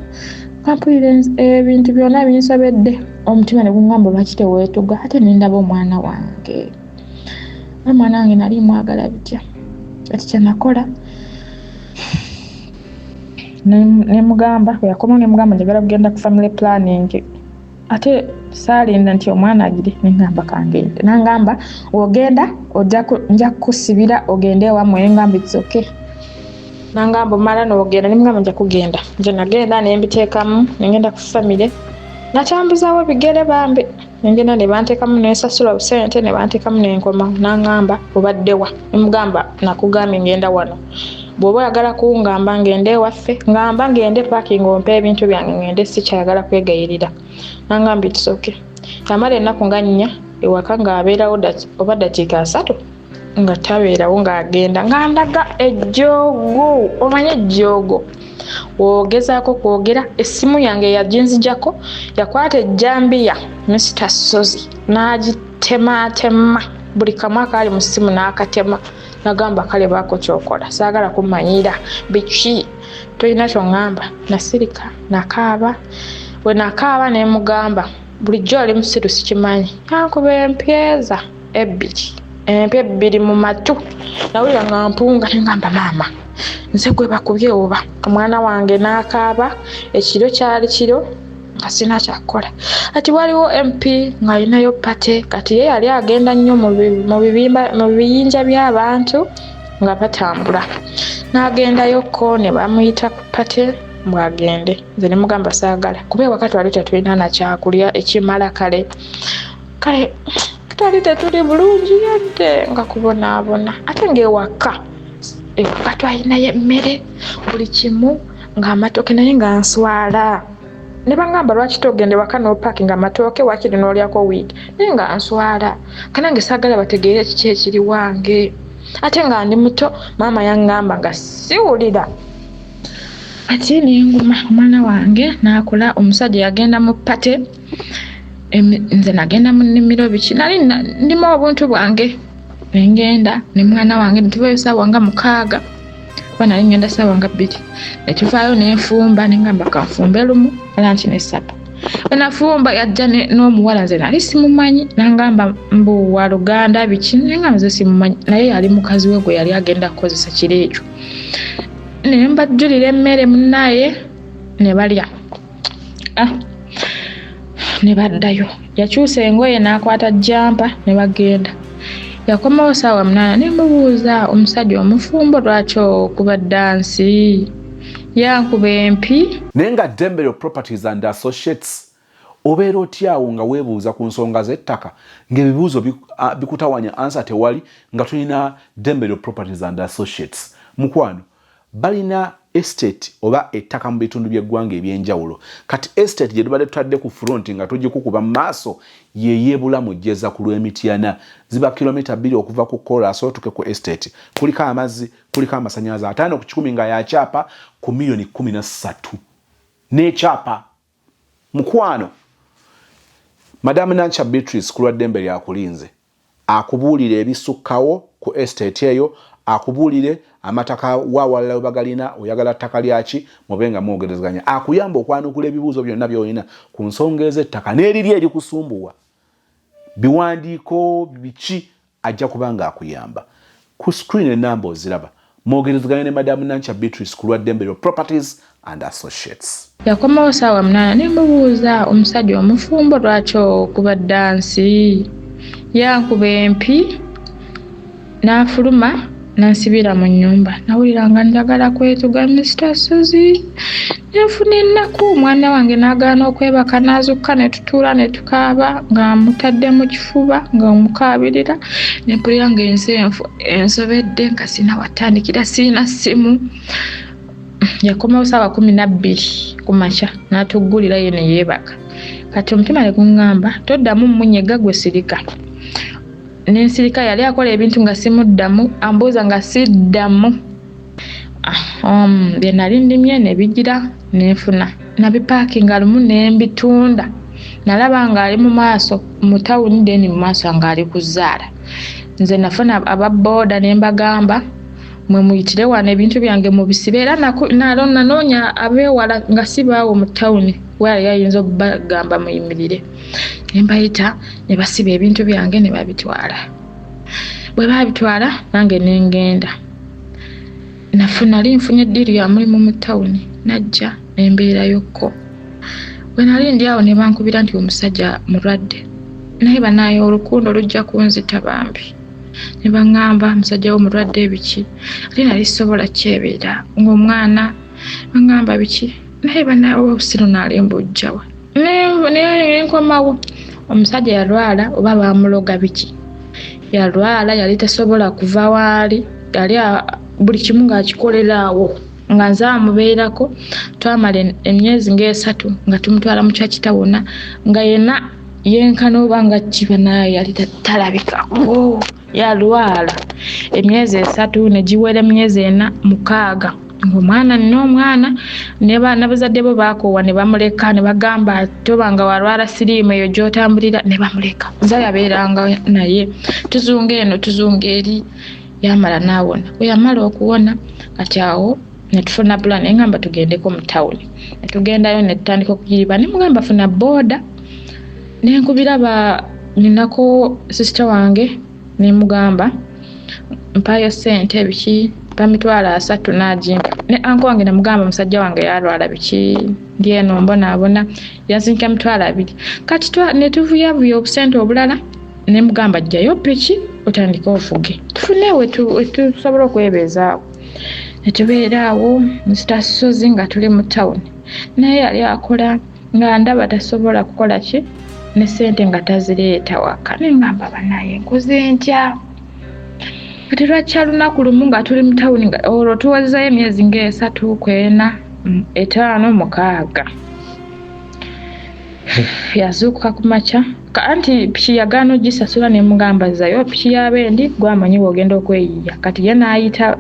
nga mpulira ebintu byonna binsobedde omutima ne gungamba lwaki teweetuga ate ne ndaba omwana wange. Omwana wange nali mwagala bitya kati kye nakola ne mugamba bwe yakomawo ne mugamba njagala kugenda ku family planning ate saalinda nti omwana agire ne ngamba kangende nangamba ogenda nja kukusibira ogende ewammwe ne ngamba it's okay nangamba omala n'ogenda ne mugamba nja kugenda nze nagenda ne mbiteekamu ne ngenda ku family natambuzaawo ebigere bambi nengenda ne banteekamu ne nsasula obusente ne banteekamu ne nkomawo n'angamba obadde wa ne mugamba nakugambye ngenda wano bw'oba oyagala kungamba ngende ewaffe ngamba ngende paakinga ompe ebintu byange ngende sikyayagala kwegayirira n'angamba it's okay yamala ennaku nga nnya ewaka ng'abeerawo oba ddakiika 30 nga tabeerawo ng'agenda ng'andaga ejjoogo omanye ejjoogo w'ogezaako kwogera essimu yange yaginzijako yakwata ejjambiya Mister Ssozi n'agitemaatema buli kamu akaali mu ssimu n'akatema nagamba kale baako ky'okola saagala kumanyira biki tolina ky'oŋŋamba nasirika nakaaba bwe nakaaba ne mugamba bulijjo oli musiru sikimanyi yankuba empyeza ebbiri empya ebbiri mu matu nawulira nga mpunga ne ngamba maama nze gwe bakubye oba omwana wange n'akaaba ekiro kyali kiro nga sirina kyakukola kati waliwo MP ng'alinayo pate kati ye yali agenda nnyo mu biyinja by'abantu nga batambula n'agendayo ko ne bamuyita ku pate mbw'agende nze ne mugamba saagala kuba ewaka twali tetulina na kyakulya ekimala kale kale twali tetuli bulungi yadde nga kubonaabona ate ng'ewaka ewaka twalinayo emmere buli kimu ng'amatooke naye nga nswala ne bangamba lwaki togenda ewaka n'opaakinga amatooke waakiri n'olyako wiiki naye nga nswala kanange saagala bategeere kiki ekiri wange ate nga ndi muto maama yaŋŋamba nga siwulira ati nenguma omwana wange n'akula omusajja yagenda mu pate nze nagenda mu nnimiro biki nali ndima obuntu bwange nengenda ne mwana wange netuvayo saawa nga 6 kuba nali ngenda saawa nga 2 netuvaayo nenfumba nengamba kanfumbe lumu lanki ne sapa bwe nafumba yajja n'omuwala nze nali simumanyi nangamba mbu wa luganda biki nengamba nze simumanyi naye yali mukazi we gwe yali agenda kukozesa kiro ekyo ne mbajjulira emmere munnaye ne balya ne baddayo yakyusa engoye n'akwata jjampa ne bagenda yakomawo saawa 8 ne mubuuza omusajja omufumbo lwaki okuba ddansi yankuba empi naye nga Ddembe Properties and Associates obeera otyawo nga weebuuza ku nsonga z'ettaka ng'ebibuuzo bikutawanya ansa tewali nga tulina Ddembe Properties and Associates mukwano balina estate oba ettaka mu bitundu by'eggwanga eby'enjawulo kati estate gye tubadde tutadde ku front nga tugikukuba mu maaso yeeyebula mu Jjeza ku lw'Emityana ziba kilomita 2 okuva ku Koraasi otuke ku estate kuliko amazzi kuliko amasannyalaze 50 ku 100 nga yakyapa ku miliyoni 13 n'ekyapa mukwano Madam Nankya Beatrice ku lwa Ddembe lyakulinze akubuulire ebisukkawo ku estate eyo akubuulire amataka wawalala we bagalina oyagala ttaka lyaki mube nga mwogerezeganya akuyamba okwanukula ebibuuzo byonna by'olina ku nsonga ez'ettaka n'eriri erikusumbuwa biwandiiko biki ajja kuba nga akuyamba ku screen enamba oziraba Mwogerezeganye ne Madamu Nankya Beatrice ku lwa Ddembe Properties and Associates. Yakomawo saawa 8 ne mubuuza omusajja omufumbo lwaki okuba ddansi. Yankuba empi n'afuluma n'ansibira mu nnyumba. Nawulira nga njagala kwetuga Mr. Suzy. Nenfuna ennaku, omwana wange n'agaana okwebaka n'azukka ne tutuula ne tukaaba nga mutadde mu kifuba nga omukaabirira. Ne mpulira ng'ensi ensobedde nga sirina watandikira, sirina ssimu. Yakomawo saawa 12 ku makya n'atuggulira ye ne yeebaka. Kati omutima ne guŋŋamba toddamu mmunyega gwe sirika. Nensirika, yali akola ebintu nga simuddamu, ambuuza nga siddamu. Bye nali ndimye ne bigira nenfuna. Nabipaakinga lumu ne mbitunda. Nalaba ng'ali mu maaso mu tawuni then mu maaso ng'ali kuzaala. Nze nafuna aba booda ne mbagamba mwe muyitire wano ebintu byange mubisibe. Era nanoonya abeewala nga si baawo mu tawuni we yali ayinza okubagamba muyimirire. Ne mbayita ne basiba ebintu byange ne babitwala. Bwe baabitwala nange ne ngenda. Nali nfunye ddiiru ya mulimu mu tawuni, najja ne mbeerayokko. Bwe nali ndi awo ne bankubira nti omusajja mulwadde. Naye bannaaye olukundo lujja kunzita bambi. Ne baŋŋamba musajja wo mulwadde biki. Ate nali sisobola kyebeera ng'omwana baŋŋamba biki. Naye bannaaye obusiru nali mbuggya wa. Ne nkomawo. Omusajja yalwala oba baamuloga biki. Yalwala yali tasobola kuva waali, yali buli kimu ng'akikolera awo. Nga nze amubeerako, twamala emyezi ng'esatu nga tumutwala mu church tawona, nga yenna yenkana oba nga kiba naye yali talabikako. Yalwala emyezi 3 ne giwera emyezi 4 6. Ng'omwana nina omwana ne n'abazadde bo baakoowa ne bamuleka ne bagamba tobanga walwala siriimu eyo gy'otambulira ne bamuleka. Nze yabeeranga naye tuzunga eno tuzunga eri, yamala n'awona. Bwe yamala okuwona kati awo ne tufuna plan, ne ngamba tugendeko mu tawuni. Ne tugendayo ne tutandika okuyiriba, ne mugamba funa booda. Ne nkubira ninako sister wange ne mugamba mpayo ssente biki, mpa 30,000 n'agimpa. Ne uncle wange namugamba musajja wange yalwala biki, ndi eno mbonaabona, yansindika 20,000. Kati ne tuvuyavuya obusente obulala, ne mugamba ggyayo piki otandike ovuge, tufune we tusobola okwebeezaawo. Ne tubeera awo Mr. Suzy nga tuli mu tawuni, naye yali akola nga ndaba tasobola kukola ki ne ssente nga tazireeta waka. Ne ngamba bannaye nkoze ntya? Kati lwakya lunaku lumu nga tuli mu tawuni, nga olwo tuwezezaayo emyezi ng'esatu ku ena, 5, 6. Yazuukuka ku makya, anti piki yagaana ogisasula ne mugamba zzayo piki y'abendi gwamanyi bw'ogenda okweyiiya. Kati ye n'ayita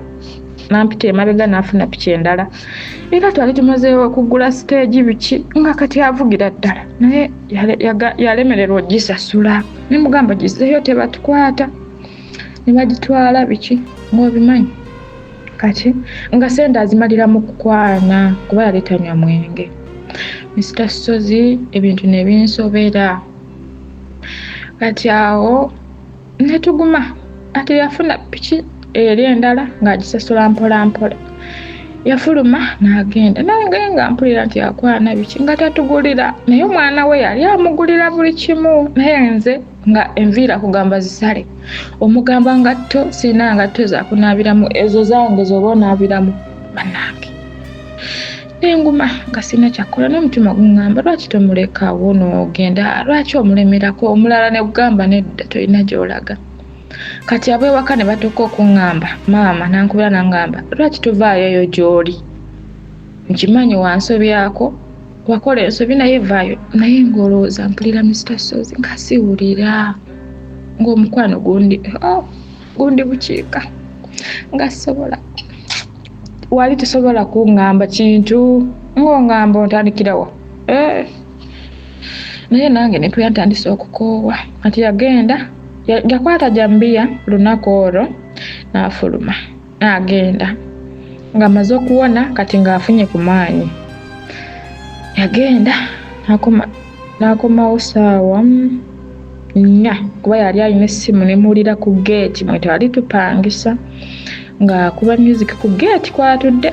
n'ampita emabega n'afuna piki endala. Era twali tumaze okugula siteegi biki nga kati avugira ddala, naye yalemererwa ogisasula. Ne mugamba gizzeeyo tebatukwata, ne bagitwala biki ng'obimanyi. Kati nga ssente azimalira mu kukwana kuba yali tanywa mwenge. Mr. Suzy ebintu ne binsobera. Kati awo ne tuguma. Ate yafuna piki eri endala ng'agisasula mpola mpola. Yafuluma n'agenda, nange nga mpulira nti akwana biki nga tatugulira, naye omwana we yali amugulira buli kimu. Naye nze nga enviira kugamba zisale, omugamba ngatto sirina ngatto zakunaabiramu, ezo zange z'oba onaabiramu bannange. Nenguma nga sirina kyakukola, n'omutima guŋŋamba lwaki tomulekaawo n'ogenda, lwaki omulemerako? Omulala ne gugamba nedda tolina gy'olaga. Kati ab'ewaka ne batuuka okuŋŋamba, maama n'ankubira n'aŋŋamba lwaki tovaayo eyo gy'oli, nkimanyi wansobyako, wakola ensobi naye vaayo. Naye ng'olowooza mpulira Mr. Suzy nga siwulira, ng'omukwano gundi bukiika, nga sobola wali tosobola kuŋŋamba kintu, ng'oŋŋamba ontandikirawa. Naye nange ne mpulira ntandise okukoowa. Kati yagenda, yakwata jambiya lunaku olwo n'afuluma n'agenda ng'amaze okuwona, kati ng'afunye ku maanyi. Yagenda n'akomawo ssaawa 4, kuba yali alina essimu ne muwulira ku geeti mwe twali tupangisa. Ng'akuba music ku geeti kwatudde.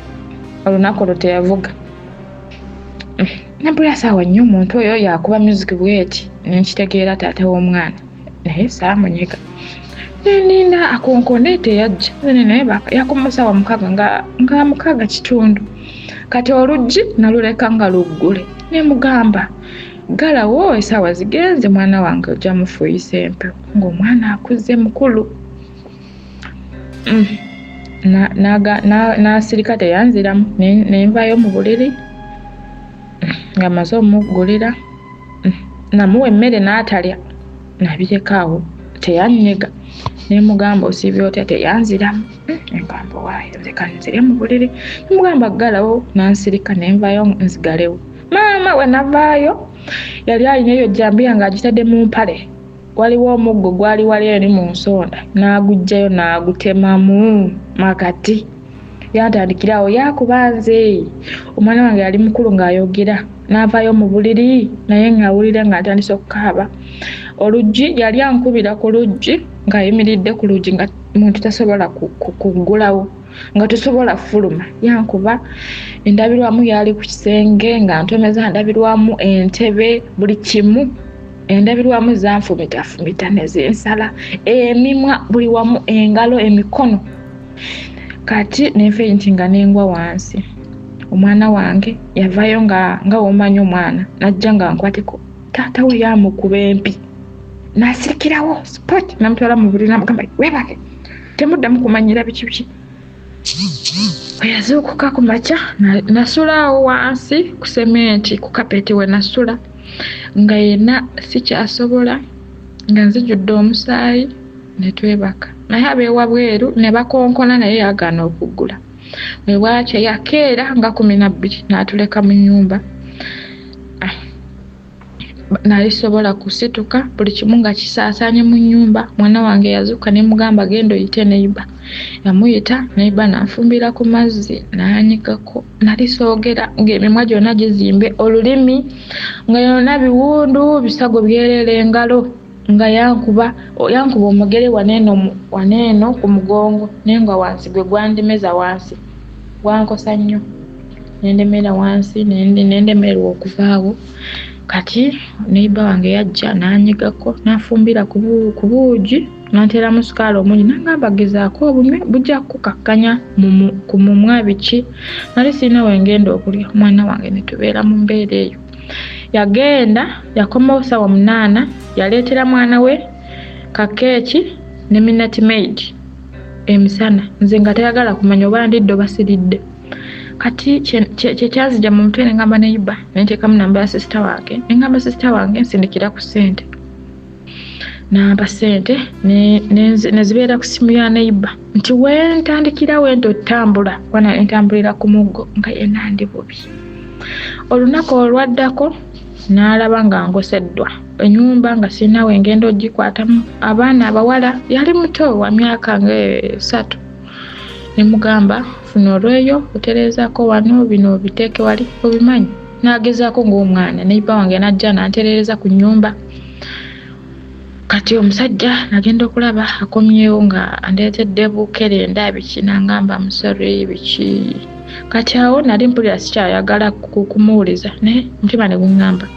Olunaku olwo teyavuga. Nempulira saawa nnyo omuntu oyo yakuba music bweti, nenkitegeera taata w'omwana, naye saamunyega. Neninda akonkone, teyajja. Naye yakoma saawa 6 nga 6:15. Kati oluggi naluleka nga luggule, nemugamba ggalawo, essaawa zigenze, mwana wange ojja mufuuyisa empewo, ng'omwana akuze mukulu. N'asirika teyanziramu. Nenvaayo mu buliri nga mmaze omuggulira, namuwa emmere n'atalya, nabireka awo, teyanyega. Nemugamba osiibye otya, teyanziramu. Engamba waayo nze kanzire mu buliri, nemugamba ggalawo, n'ansirika, nenvaayo nzigalewo. Maama we navaayo yali alina eyo jambiya ng'agitadde mu mpale, waliwo omuggo gwali wali eri mu nsonda, n'aguggyayo n'agutemamu makati. Yantandikirawo yakuba nze. Omwana wange yali mukulu ng'ayogera, n'avaayo mu buliri naye ng'awulira ng'atandise okukaaba. Oluggi yali ankubira ku luggi ng'ayimiridde ku luggi, nga muntu tasobola kuggulawo, nga tosobola fuluma. Yankuba endabirwamu, yali ku kisenge nga ntomeza ndabirwamu, entebe, buli kimu. Endabirwamu zanfumitafumita ne zinsala emimwa, buli wamu, engalo, emikono. Kati nenfeinti nga nengwa wansi. Omwana wange yavaayo nga womanyi omwana, najja nga nkwateko. Taata we yamukuba empi n'asirikirawo spot, namutwala mu buliri namugamba weebake, temuddamu kumanyira biki biki. Bwe yazuukuka ku makya, nasula awo wansi ku sementi ku kapeti we nasula, nga yenna sikyasobola, nga nzijudde omusaayi, ne twebaka. Naye ab'ewabweru ne bakonkona, naye yagaana okuggula. Bwe bwakya yakeera nga 12 n'atuleka mu nnyumba. Nali sobola kusituka, buli kimu nga kisaasaanye mu nnyumba. Mwana wange yazuukuka ne mugamba genda oyite neighbor. Yamuyita neighbor, n'anfumbira ku mazzi n'anyigako. Nali soogera, ng'emimwa gyonna gizimbe, olulimi nga yonna biwundu, bisago byereere, engalo nga yankuba omugere waneeno ku mugongo, naye nga wansi gwe gwandimeza wansi, gwankosa nnyo. Nendemera wansi, nendemerwa okuvaawo. Kati neighbor wange yajja n'anyigako, n'afumbira ku buugi, n'anteeramu sukaali omungi, n'angamba gezaako obunywe, bujja kukukakkanya ku mumwa biki. Nali sirina we ngenda okulya, omwana wange ne tubeera mu mbeera eyo. Yagenda yakomawo ssaawa 8, yaleetera mwana we kakeeki ne Minute Maid emisana, nze nga tayagala kumanya oba ndidde oba siridde. Kati kye kyanzija mu mutwe, ne ngamba neighbor, ne nteekamu namba ya sister wange, ne ngamba sister wange nsindikira ku ssente. N'ampa ssente ne zibeera ku ssimu ya neighbor, nti we ntandikira we nti otambula, kuba nali ntambulira ku muggo, nga yenna ndi bubi. Olunaku olwaddako n'alaba nga nkoseddwa ennyumba, nga sirina we ngenda ogikwatamu. Abaana abawala, yali muto wa myaka nga 3, ne mugamba funa olweyo otereezaako wano, bino obiteeke wali, obimanyi. N'agezaako ng'omwana. Neighbor wange n'ajja n'antereereza ku nnyumba. Kati omusajja nagenda okulaba akomyewo nga andeetedde bukerenda biki, n'angamba I'm sorry biki. Kati awo nali mpulira sikyayagala kumuwuliza, naye omutima ne guŋŋamba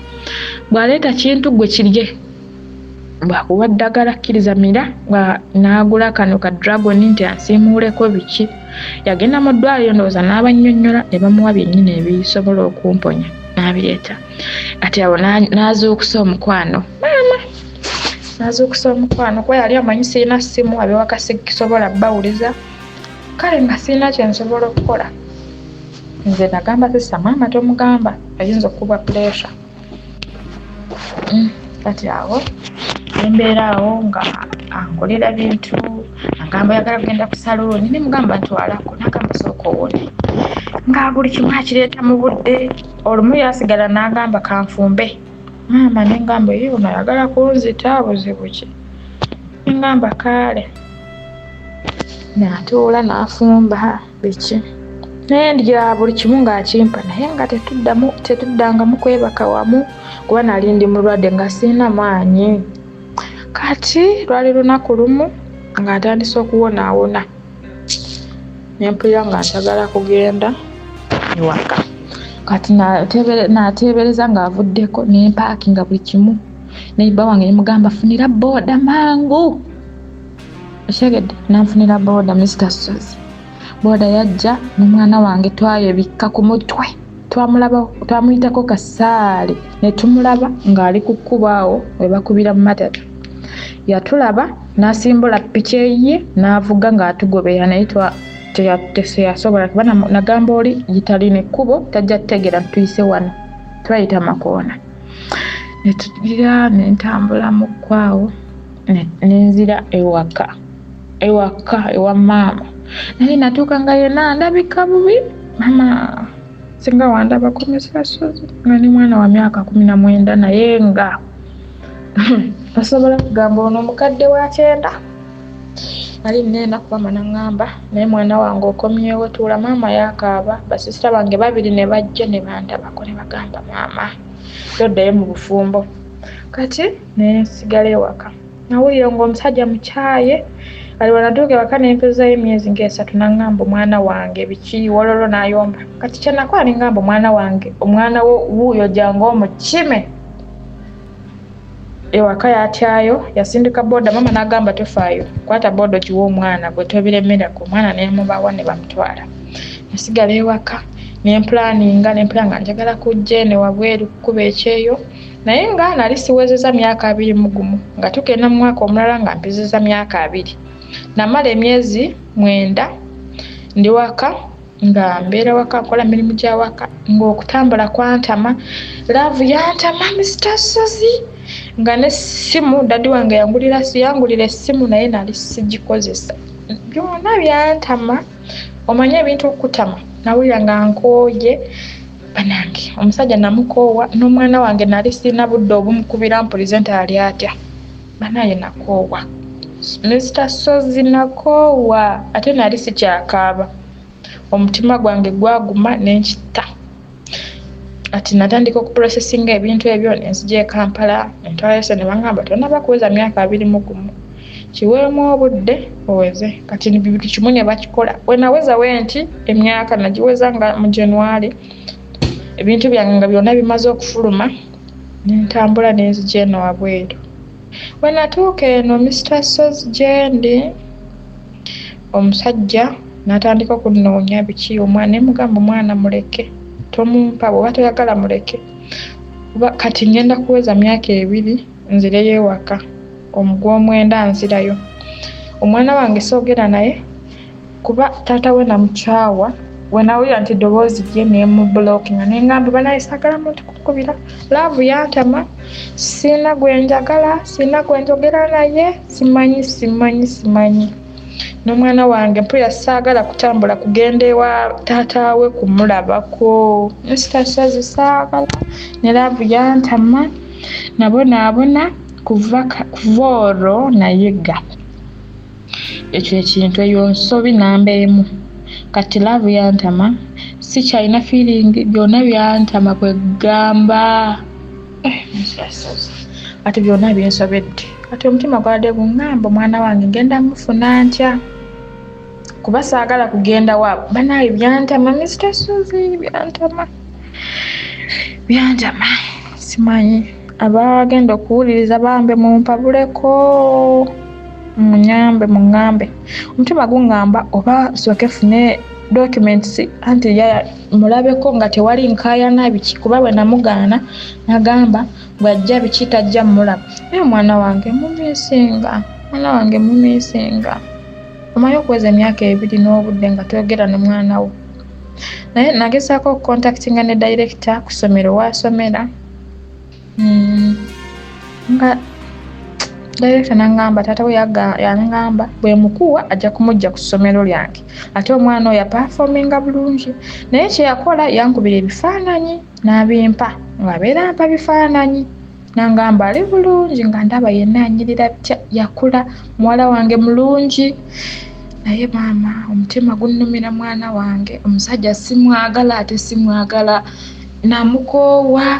bw'aleeta kintu gwe kirye, bw'akuwa ddagala kkiriza mira. N'agula kano ka dragon nti ansiimuuleko biki. Yagenda mu ddwaliro ndowooza n'abannyonnyola, ne bamuwa byennyini ebisobola okumponya, n'abireeta. Ati awo n'azuukusa omukwano, maama, n'azuukusa omukwano, kuba yali amanyi sirina ssimu, ab'ewaka sisobola bbawuliza. Kale nga sirina kye nsobola okukola. Nze nagamba sister, maama tomugamba, ayinza okukubwa pressure. Kati awo embeera awo nga ankolera bintu, agamba oyagala kugenda ku saluuni, ne mugamba ntwalako, n'agamba sooka owone, nga buli kimu akireeta mu budde. Olumu yasigala n'agamba kanfumbe, maama, ne ngamba ye ono ayagala kunzita, buzibu ki? Ne ngamba kaale, n'atuula n'afumba biki, naye ndya buli kimu ng'akimpa, naye nga tetuddangamu kwebaka wamu, kuba nali ndi mulwadde nga sirina maanyi. Kati lwali lunaku lumu ng'atandise okuwonaawona. Nempulira nga njagala kugenda ewaka. Kati nateebereza ng'avuddeko, nempaakinga buli kimu. Neighbor wange nemugamba, "Funira booda mangu." Okitegedde? Nanfunira booda, Mr Sozi. Booda yajja n'omwana wange, twayebikka ku mutwe, twamulaba, twamuyitako kasaale ne tumulaba ng'ali ku kkubo awo we bakubira mu matatu. Yatulaba n'asimbula piki eyiye n'avuga ng'atugobera, naye teyasobola kuba nagamba oli gitalina ekkubo tajja kutegeera ntuyise wano, twayita makoona. Ne tugira ne ntambula mu kkwawo nenzira ewaka ewa maama. Naye natuuka nga yenna ndabika bubi. Maama, singa wandabako, Mr Sozi, nga ndi mwana wa myaka 19, naye nga osobola kugamba ono omukadde wa 90. Nali nina enaku. Maama naŋŋamba, "Naye mwana wange okomyewo, tuula." Maama yakaaba, basisita bange babiri ne bajja ne bandabako ne bagamba, "Maama, toddayo mu bufumbo." Kati nensigala ewaka, nawulira ng'omusajja mukyaye. Kati bwe ewaka nempezayo emyezi ng'esatu, naŋŋamba, "Omwana wange biki?" Wololo n'ayomba. Kati kyenakola, neŋŋamba, "Omwana wange, omwana wo wuuyo, jangu omukime." Ewaka yatyayo, yasindika boda. Mama n'agamba, "Tofaayo, kwata boda ogiwe omwana gwe, tobiremerako." Omwana nemubawa ne bamutwala. Nasigala ewaka nempulaninga, nempula nga njagala kujja eno wabweru kukuba ekyeyo, naye nga nali siwezeza myaka 21, nga tugenda mu mwaka omulala nga mpezeza myaka 20. Namala emyezi 9 ndi waka, nga mbeera waka, nkola mirimu gya waka, ng'okutambula kwantama, love yantama, Mr Sozi, nga n'essimu daddy wange yangulira, yangulira essimu, naye nali sigikozesa. Byonna byantama. Omanye ebintu okutama, nawulira nga nkooye. Banange, omusajja namukoowa, n'omwana wange nali sirina budde obumukubira mpulize nti ali atya. Banaye, nakoowa, Mr Sozi, nakoowa. Ate nali sikyakaaba, omutima gwange gwaguma nenkita. Ati natandika okuprocessinga ebintu ebyo, nenzija e Kampala, nentwalayo se ne bangamba, "Tonaba kuweza myaka 21, kiweemu obudde oweze." Kati buli kimu ne bakikola. Wenaweza we nti emyaka nagiweza nga mu January, ebintu byange nga byonna bimaze okufuluma, nentambula nenzija eno wabweru. Wenatuuka eno, Mr Sozi, gyendi, omusajja n'atandika okunoonya biki omwana. Nemugamba, "Omwana muleke, tomumpa, bw'oba toyagala muleke, kuba kati ngenda kuweza myaka 20, nzireyo ewaka omugw'omwenda, nzirayo. Omwana wange soogera naye, kuba taata we namukyawa." Wenawulira nti eddoboozi lye, nemublockinga, nengamba, "Banaye, saagala muntu kukubira. Love yantama, siina gwe njagala, siina gwe njogera naye, simanyi, simanyi, simanyi n'omwana wange. Mpulira saagala kutambula kugenda ewa taata we kumulabako. Mr Sozi, saagala." Ne love yantama, nabonaabona. Kuva olwo nayiga ekyo ekintu, eyo nsobi namba emu. Kati love yantama, sikyalina feeling, byonna byantama. Kwegamba, kati byonna binsobedde. Kati omutima gwabadde guŋŋamba, omwana wange ngenda mufuna ntya, kuba saagala kugenda waabwe. Banaye, byantama, Mr Sozi, byantama, byantama. Simanyi abagenda okuwuliriza, bambe mumpabuleko, munyambe, muŋŋambe. Omutima guŋŋamba oba nsooke fune documents, anti mulabeko nga tewali nkaayana biki, kuba bwe namugaana nagamba bw'ajja biki tajja mmulaba. Naye omwana wange mumiisinga, omwana wange mumiisinga. Omanyi okuweza emyaka 20 n'obudde nga toyogera ne mwana wo? Naye nagezaako okucontactinga ne director ku ssomero waasomera, nga director naŋŋamba, taata we yaŋŋamba bwe mukuwa ajja kumujja ku ssomero lyange, ate omwana oyo aperforminga bulungi. Naye kyeyakola, yankubira ebifaananyi n'abimpa, ng'abeera ampa bifaananyi, nangamba ali bulungi, nga ndaba yenna anyirira bitya, yakula, muwala wange mulungi. Naye maama, omutima gunnumira mwana wange. Omusajja simwagala, ate simwagala, namukoowa.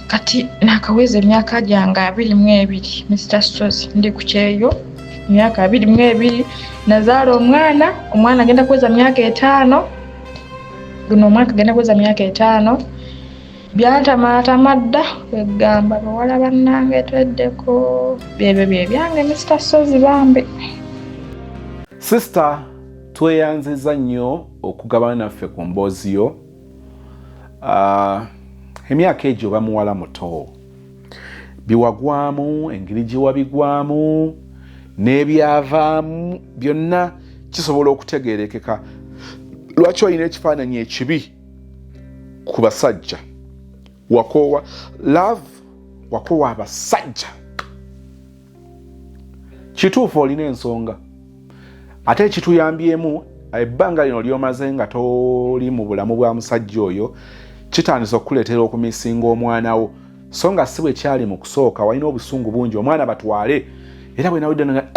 Kati nakaweza emyaka gyange 22, Mr Sozi, ndi ku kyeyo. Myaka 22 nazaala omwana. Omwana agenda kuweza myaka 5. Guno omwaka agenda kuweza myaka 5. Byantamaatama dda. Kwegamba bawala bannange tweddeko. Byebyo bye byange, Mr Sozi bambi. Sister, tweyanziza nnyo okugabana naffe ku mboozi yo. Emyaka egyo oba muwala muto, biwagwamu, engeri gye wabigwamu n'ebyavaamu byonna kisobola okutegeerekeka lwaki olina ekifaananyi ekibi ku basajja. Wakoowa love, wakoowa abasajja. Kituufu, olina ensonga. Ate ekituyambyemu, ebbanga lino lyomaze nga toli mu bulamu bwa musajja oyo, kitandise okukuleetera okumisinga omwana wo, so nga si bwe kyali mu kusooka. Walina obusungu bungi, omwana batwale. Era bwe nawulidde nga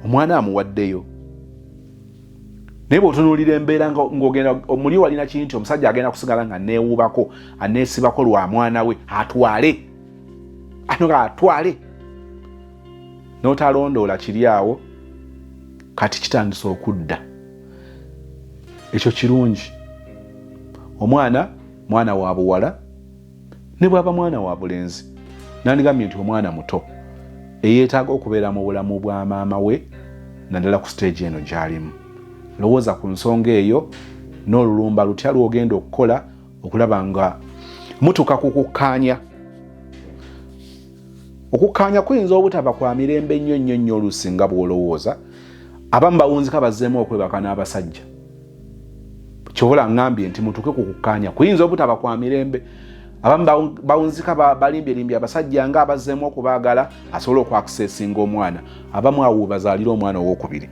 omwana amuwaddeyo, naye bw'otunuulira embeera ng'ogenda omuli, walina kiri nti omusajja agenda kusigala nga neewubako, aneesibako lwa mwana we, atwale anoga atwale, n'otalondoola kiri awo. Kati kitandise okudda. Ekyo kirungi. Omwana mwana wa buwala, ne bwaba mwana wa bulenzi, nandigambye nti omwana muto eyeetaaga okubeera mu bulamu bwa maama we, naddala ku stage eno gy'alimu. Lowooza ku nsonga eyo n'olulumba lutya lw'ogenda okukola okulaba nga mutuuka ku kukkaanya. Okukkaanya kuyinza obutaba kwa mirembe nnyo nnyo nnyo oluusi nga bw'olowooza. Abamu bawunzika bazzeemu okwebaka n'abasajja. Kyobola ŋŋambye nti mutuuke ku kukkaanya kuyinza obutaba kwa mirembe. Abamu bawunzika balimbyelimbye abasajja nga abazzeemu okubaagala asobole okwakisesinga omwana. Abamu awo bazaalira omwana owokubiri.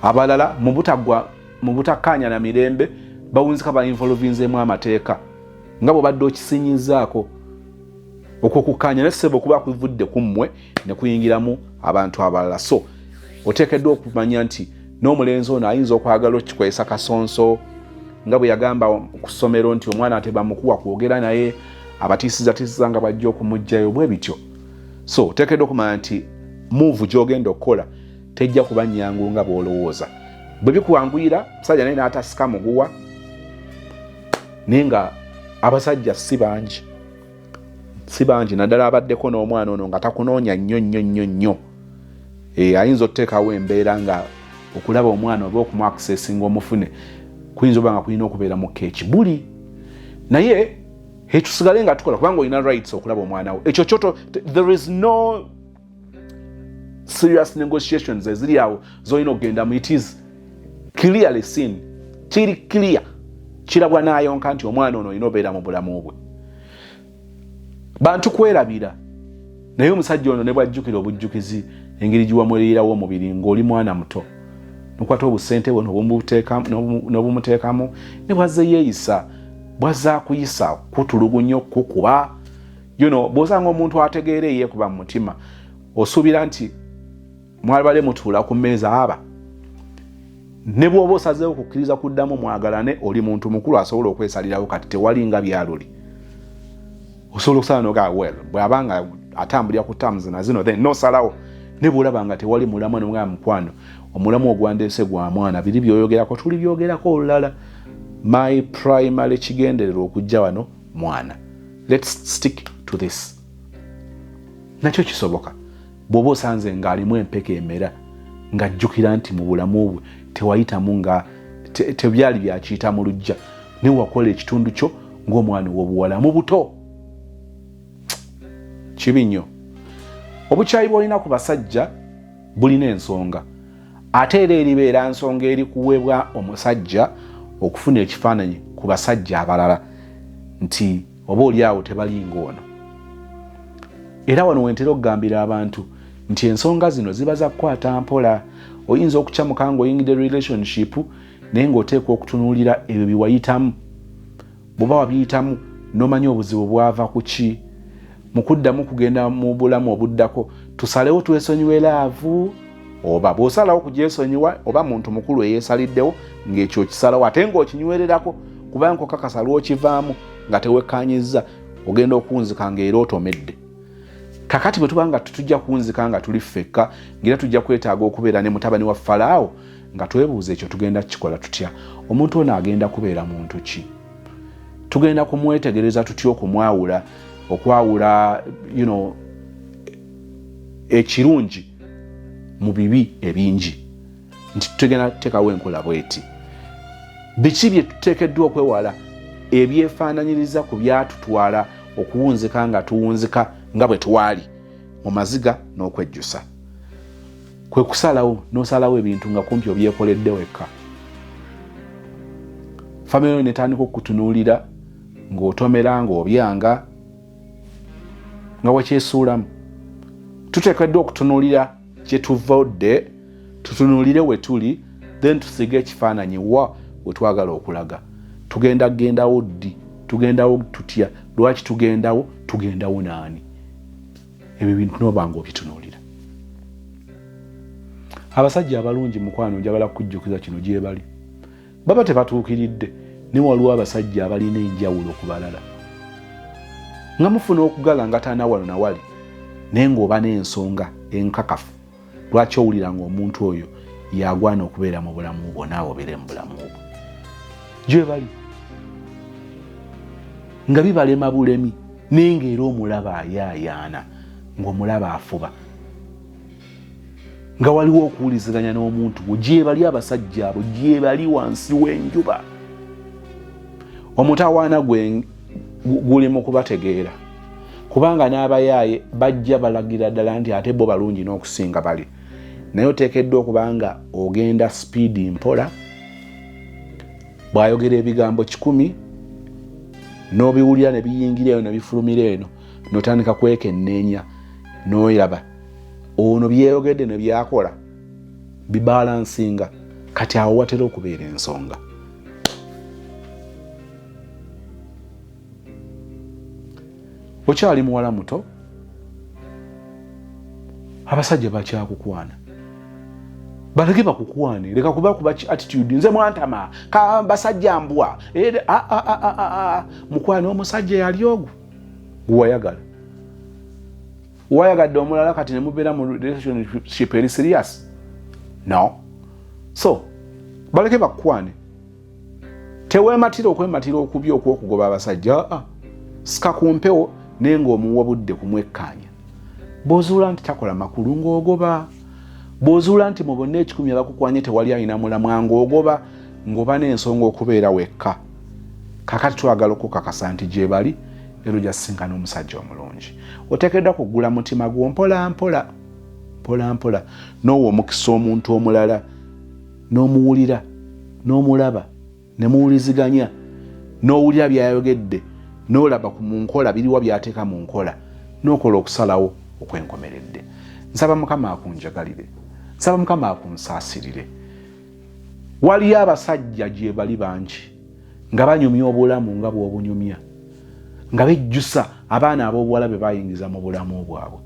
Abalala mu butagwa mu butakkaanya na mirembe, bawunzika bainvolvinzeemu amateeka nga bw'obadde okisinyizaako. Okwo kukkaanya ne ssebo kuba kuvudde ku mmwe ne kuyingiramu abantu abalala. So oteekeddwa okumanya nti n'omulenzi ono ayinza okwagala okukikozesa kasonso, nga bwe yagamba ku ssomero nti omwana tebamukuwa kwogera naye, abatiisizatiisiza nga bajja okumugjayo bwe bityo. So oteekeddwa okumanya nti move gy'ogenda okukola tejja kuba nyangu nga bw'olowooza. Bwe bikuwanguyira musajja naye n'atasika muguwa, naye nga abasajja si bangi, si bangi, naddala abaddeko n'omwana ono nga takunoonya nnyo nnyo nnyo nnyo. Ayinza okuteekawo embeera nga okulaba omwana oba okumuaccessinga omufune kuyinza oba nga kulina okubeera mu keekibuli, naye tusigale nga tukola kubanga olina rights okulaba omwana wo. Ekyo kyoto, there is no serious negotiations eziri awo zolina okugendamu. It is clearly seen, kiri clear, kirabwa n'ayonka nti omwana ono olina obeera mu bulamu bwe. Bantu kwerabira, naye omusajja ono ne bwajjukira obujjukizi engeri giwamwerirawo omubiri ng'oli mwana muto, nokwata obusente bwe n'obumuteekamu, ne bwazze yeeyisa, bwazze akuyisa, kutulugunya, okukuba, bw'osanga omuntu ategeera eyeekuba mu mutima, osuubira nti mwalibale mutuula ku mmeeza aba ne bw'oba osazeewo kukkiriza kuddamu mwagalane, oli muntu mukulu asobola okwesalirawo. Kati tewali nga byaluli osobola okusala noga, well, bw'aba nga atambulira ku terms na zino, then nosalawo. Ne bw'olaba nga tewali mulamwa, nomugamba, "Mukwano, omulamu ogwandeese gwa mwana. Biri byoyogerako tuli byogerako olulala. My primary kigendererwa okujja wano mwana. Let's stick to this." Nakyo kisoboka bw'oba osanze ng'alimu empeka emera, ng'ajjukira nti mu bulamu bwe tewayitamu nga tebyali byakiyita mu lujja, naye wakola ekitundu kyo ng'omwana ow'obuwala mu buto. Kibi nnyo. Obukyayi bw'olina ku basajja bulina ensonga, ate era eribeera nsonga eri kuweebwa omusajja okufuna ekifaananyi ku basajja abalala nti oba oli awo tebalinga ono. Era wano wentera okugambira abantu nti ensonga zino ziba za kukwata mpola. Oyinza okukyamuka ng'oyingidde relationship, naye ng'oteekwa okutunuulira ebyo biwayitamu. Bw'oba wabiyitamu n'omanya obuzibu bwava ku ki, mu kuddamu kugenda mu bulamu obuddako, tusalewo twesonyiwe love, oba bw'osalawo kugyesonyiwa, oba muntu mukulu eyeesaliddewo ng'ekyo okisalawo ate ng'okinywererako, kubanga okakasa lw'okivaamu nga tewekkaanyizza, ogenda okuwunzika ng'era otomedde. Kakati bwe tuba nga tetujja kuwunzika nga tuli ffekka, ng'era tujja kwetaaga okubeera ne mutabani wa Falaawo, nga twebuuza ekyo tugenda kukikola tutya? Omuntu ono agenda kubeera muntu ki? Tugenda kumwetegereza tutya okumwawula, okwawula you know, ekirungi mu bibi ebingi, nti tugenda tuteekawo enkola bweti. Biki bye tuteekeddwa okwewala ebyefaananyiriza ku byatutwala okuwunzika nga tuwunzika nga bwe twali mu maziga n'okwejjusa? Kwe kusalawo n'osalawo ebintu nga kumpi obyekoledde wekka. Famire yo netandika okukutunuulira ng'otomera, ng'obyanga, nga wakyesuulamu. Tuteekeddwa okutunuulira kye tuvudde, tutunuulire we tuli, then tusiige ekifaananyi wa we twagala okulaga. Tugenda kugendawo ddi? Tugendawo tutya? Lwaki tugendawo? Tugendawo naani? Ebyo bintu noba nga obitunuulira. Abasajja abalungi, mukwano, njagala kukujjukiza kino, gyebali baba tebatuukiridde, naye waliwo abasajja abalina enjawulo ku balala, nga mufuna okugalangatana wano nawali, naye ng'oba n'ensonga enkakafu lwaki owulira ng'omuntu oyo yagwana okubeera mu bulamu bwo, naawe obeere mu bulamu bwo. Gyebali nga bibalema bulemi, naye ng'era omulaba ayaayaana, ng'omulaba afuba, nga waliwo okuwuliziganya n'omuntu gwo. Gyebali abasajja abo, gyebali wansi w'enjuba. Omutawaana gwe guli mu kubategeera, kubanga n'abayaaye bajja balagira ddala nti ate bo balungi n'okusinga bali. Naye oteekeddwa okuba nga ogenda sipiidi mpola. Bw'ayogera ebigambo 100 n'obiwulira ne biyingira eyo ne bifulumira eno, n'otandika kwekenneenya n'oyaba ono byeyogedde ne byakola bibalansinga. Kati awo watera okubeera ensonga. Okyali muwala muto, abasajja bakyakukwana, baleke bakukwane. Leka kuba kuba attitude, nze mwantama ka basajja mbwa. Mukwano, omusajja yali ogwo guwayagala, wayagadde omulala, kati nemubeera mu relationship eri serious? No. So baleke bakukwane. Teweematira okwematira okubi okw'okugoba abasajja. Aa, sika ku mpewo, naye ng'omuwa budde kumwekkaanya. Bw'ozuula nti takola makulu, ng'ogoba. Bw'ozuula nti mu bonna 100 abakukwanye tewali alina mulamwa, ng'ogoba, ng'oba n'ensonga okubeera wekka. Kakati twagala okukakasa nti gyebali, era ojja sisinkana omusajja omulungi. Oteekeddwa kugula mutima gwo mpola mpola, mpola mpola, n'owa omukisa omuntu omulala, n'omuwulira, n'omulaba, ne muwuliziganya, n'owulira by'ayogedde, n'olaba ku mu nkola biriwa by'ateeka mu nkola, n'okola okusalawo okwenkomeredde. Nsaba Mukama akunjagalire, nsaba Mukama akunsaasirire. Waliyo abasajja gye bali bangi nga banyumya obulamu nga bw'obunyumya, nga bejjusa abaana ab'obuwala be bayingiza mu bulamu bwabwe.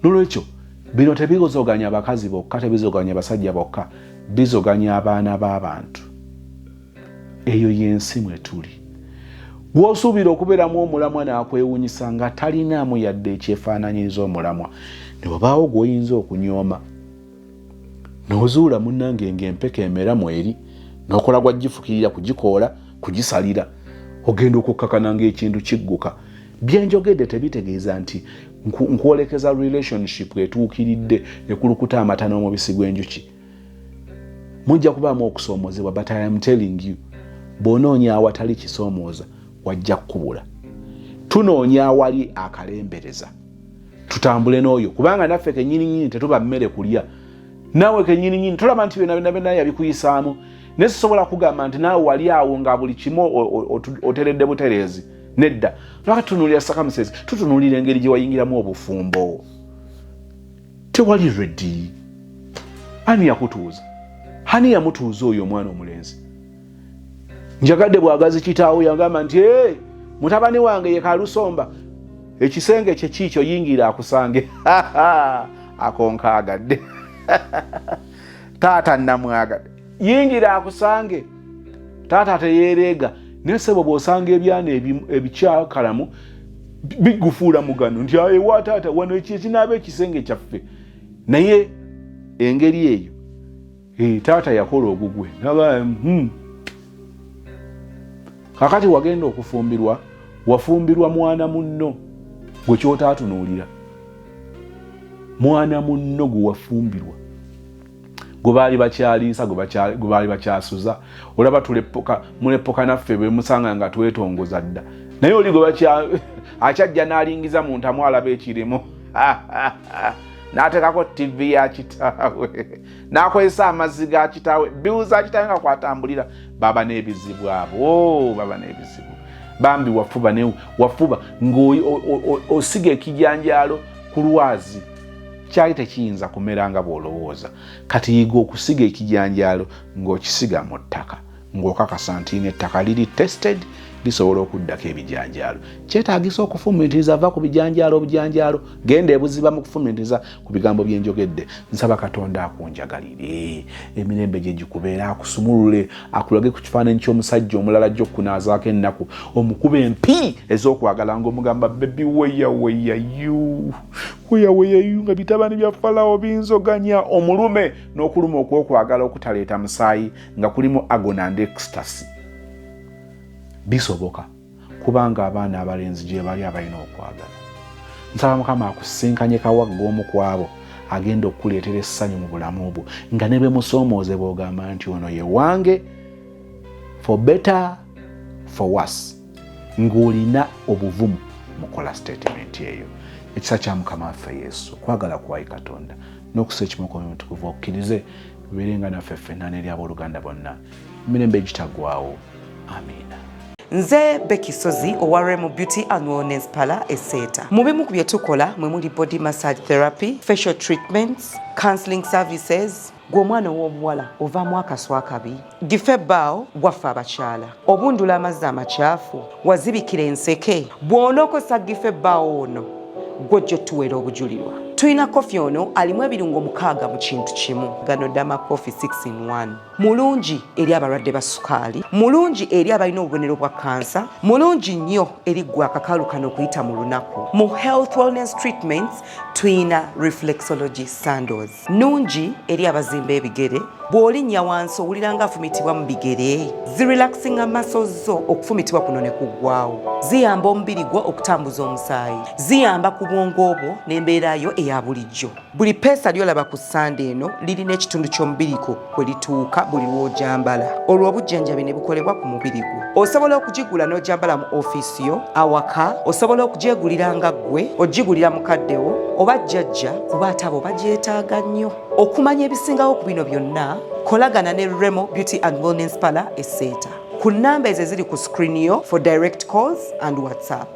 Nolwekyo bino tebizoganya bakazi bokka, tebizoganya basajja bokka, bizoganya abaana b'abantu. Eyo y'ensi mwe tuli. Gw'osuubira okubeeramu omulamwa n'akwewunyisa nga talinaamu yadde ekyefaananyiriza omulamwa, ne wabaawo gw'oyinza okunyooma n'ozuula munnange ng'empeke emera mweri, n'okola gwa gifukirira, kugikoola, kugisalira, ogenda okukkakana ng'ekintu kigguka. Byenjogedde tebitegeeza nti nkwolekeza relationship etuukiridde ekulukuta amata n'omubisi gw'enjuki. Mujja kubaamu okusoomozebwa, but I am telling you, bw'onoonya awatali kisoomooza wajja kukubula. Tunoonya awali akalembereza tutambule n'oyo, kubanga naffe kenyini nyini tetuba mmere kulya. Naawe kenyini nyini tolaba nti byonna byonna byonna yabikuyisaamu, naye sisobola kugamba nti naawe wali awo nga buli kimu oteredde butereezi. Nedda. Lwaki tutunuulira circumstances? Tutunuulira engeri gye wayingiramu obufumbo. Tewali ready. Ani yakutuuza? Ani yamutuuza oyo omwana omulenzi? Njagadde bwagazi. Kitaawo yagamba nti, hey, mutabani wange ye kalusomba, ekisenge kye kiikyo, yingira akusange. Akonkaagadde taata namwagadde, yingira akusange. Taata teyeereega, naye sebo bw'osanga ebyana ebikyakalamu. Bigufuula mugano nti ewa taata wano eki ekinaaba ekisenge kyaffe. Naye engeri eyo taata yakola ogugwe. Kakati wagenda okufumbirwa, wafumbirwa mwana munno gwe kyotaatunuulira, mwana munno gwe wafumbirwa, gwe baali bakyaliisa, gwe baali bakyasuza. Olaba muleppoka naffe bwe musanga nga twetongoza dda, naye oli gwe akyajja n'alingiza mu ntamu alaba ekirimu, n'ateekako ttivi ya kitaawe, n'akozesa amazzi ga kitaawe, bill za kitaawe nga kwatambulira. Baba n'ebizibu abo, baba n'ebizibu bambi. Wafuba ne wafuba ng'osiga ekijanjaalo ku lwazi, kyali tekiyinza kumera nga bw'olowooza. Kati yiga okusiga ekijanjaalo ng'okisiga mu ttaka, ng'okakasa nti n'ettaka liri tested, lisobola okuddako ebijanjaalo. Kyetaagisa okufumiitiriza. Va ku bijanjaalo obujanjaalo, genda ebuziba mu kufumiitiriza ku bigambo byenjogedde. Nsaba Katonda akunjagalire emirembe gye gikubeera, akusumulule, akulage ku kifaananyi ky'omusajja omulala ajja okukunaazaako ennaku, omukuba empi ez'okwagala ng'omugamba, "Baby, where were you? Where were you nga bitabani bya Falawo binzoganya?" Omulume n'okuluma okw'okwagala okutaleeta musaayi, nga kulimu agony and ecstasy. Bisoboka, kubanga abaana abalenzi gye bali abalina okwagala. Nsaba Mukama akusinkanye kawagga omu ku abo agenda okukuleetera essanyu mu bulamu bwo, nga ne bemusoomooze bw'ogamba nti ono ye wange for better, for worse, ng'olina obuvumu mukola statement eyo. Ekisa kya Mukama waffe Yesu, okwagala kwayi Katonda, n'okusa ekimu kwa Mutukuvu okkirize bibeerenga naffe ffenna n'eri abooluganda bonna emirembe egitaggwaawo. Amiina. Nze Becky Sozi owa Remo Beauty and Wellness Parlour Eseeta. Mu bimu ku bye tukola mwe muli body massage therapy, facial treatments, counseling services. Gwe omwana ow'obuwala ovaamu akaswa akabi, gife ebbaawo waffe abakyala, obundula amazzi amakyafu, wazibikira enseke. Bw'onookozesa gife ebbaawo ono, gwojja otuweera obujulirwa. Tulina kofi ono alimu ebirungo 6 mu kintu kimu. Gano Dama Coffee 6 in 1 mulungi eri abalwadde ba sukaali, mulungi eri abalina obubonero bwa kansa, mulungi nnyo eri ggwe akakalu kano okuyita mu lunaku. Mu health wellness treatments tuyina reflexology sandals, nungi eri abazimba ebigere. Bw'olinnya wansi owulira nga afumitibwa mu bigere, zirelaxinga muscles zo, okufumitibwa kuno ne kuggwawo. Ziyamba omubiri gwo okutambuza omusaayi, ziyamba ku bwongo bwo n'embeera yo eya bulijjo. Buli peesa lyolaba ku sande eno lirina ekitundu ky'omubiri gwo kwe lituuka buli lw'ojambala, olwo obujjanjabi ne bukolebwa ku mubiri gwo. Osobola okugigula n'ojambala mu ofiisi yo, awaka, osobola okugyegulira nga ggwe, ogigulira mukaddewo oba jjajja, kuba ate abo bagyetaaga nnyo. Okumanya ebisingawo ku bino byonna, kolagana ne Remo Beauty and Wellness Parlour Eseeta ku nnamba ezo eziri ku screen yo for direct calls and WhatsApp.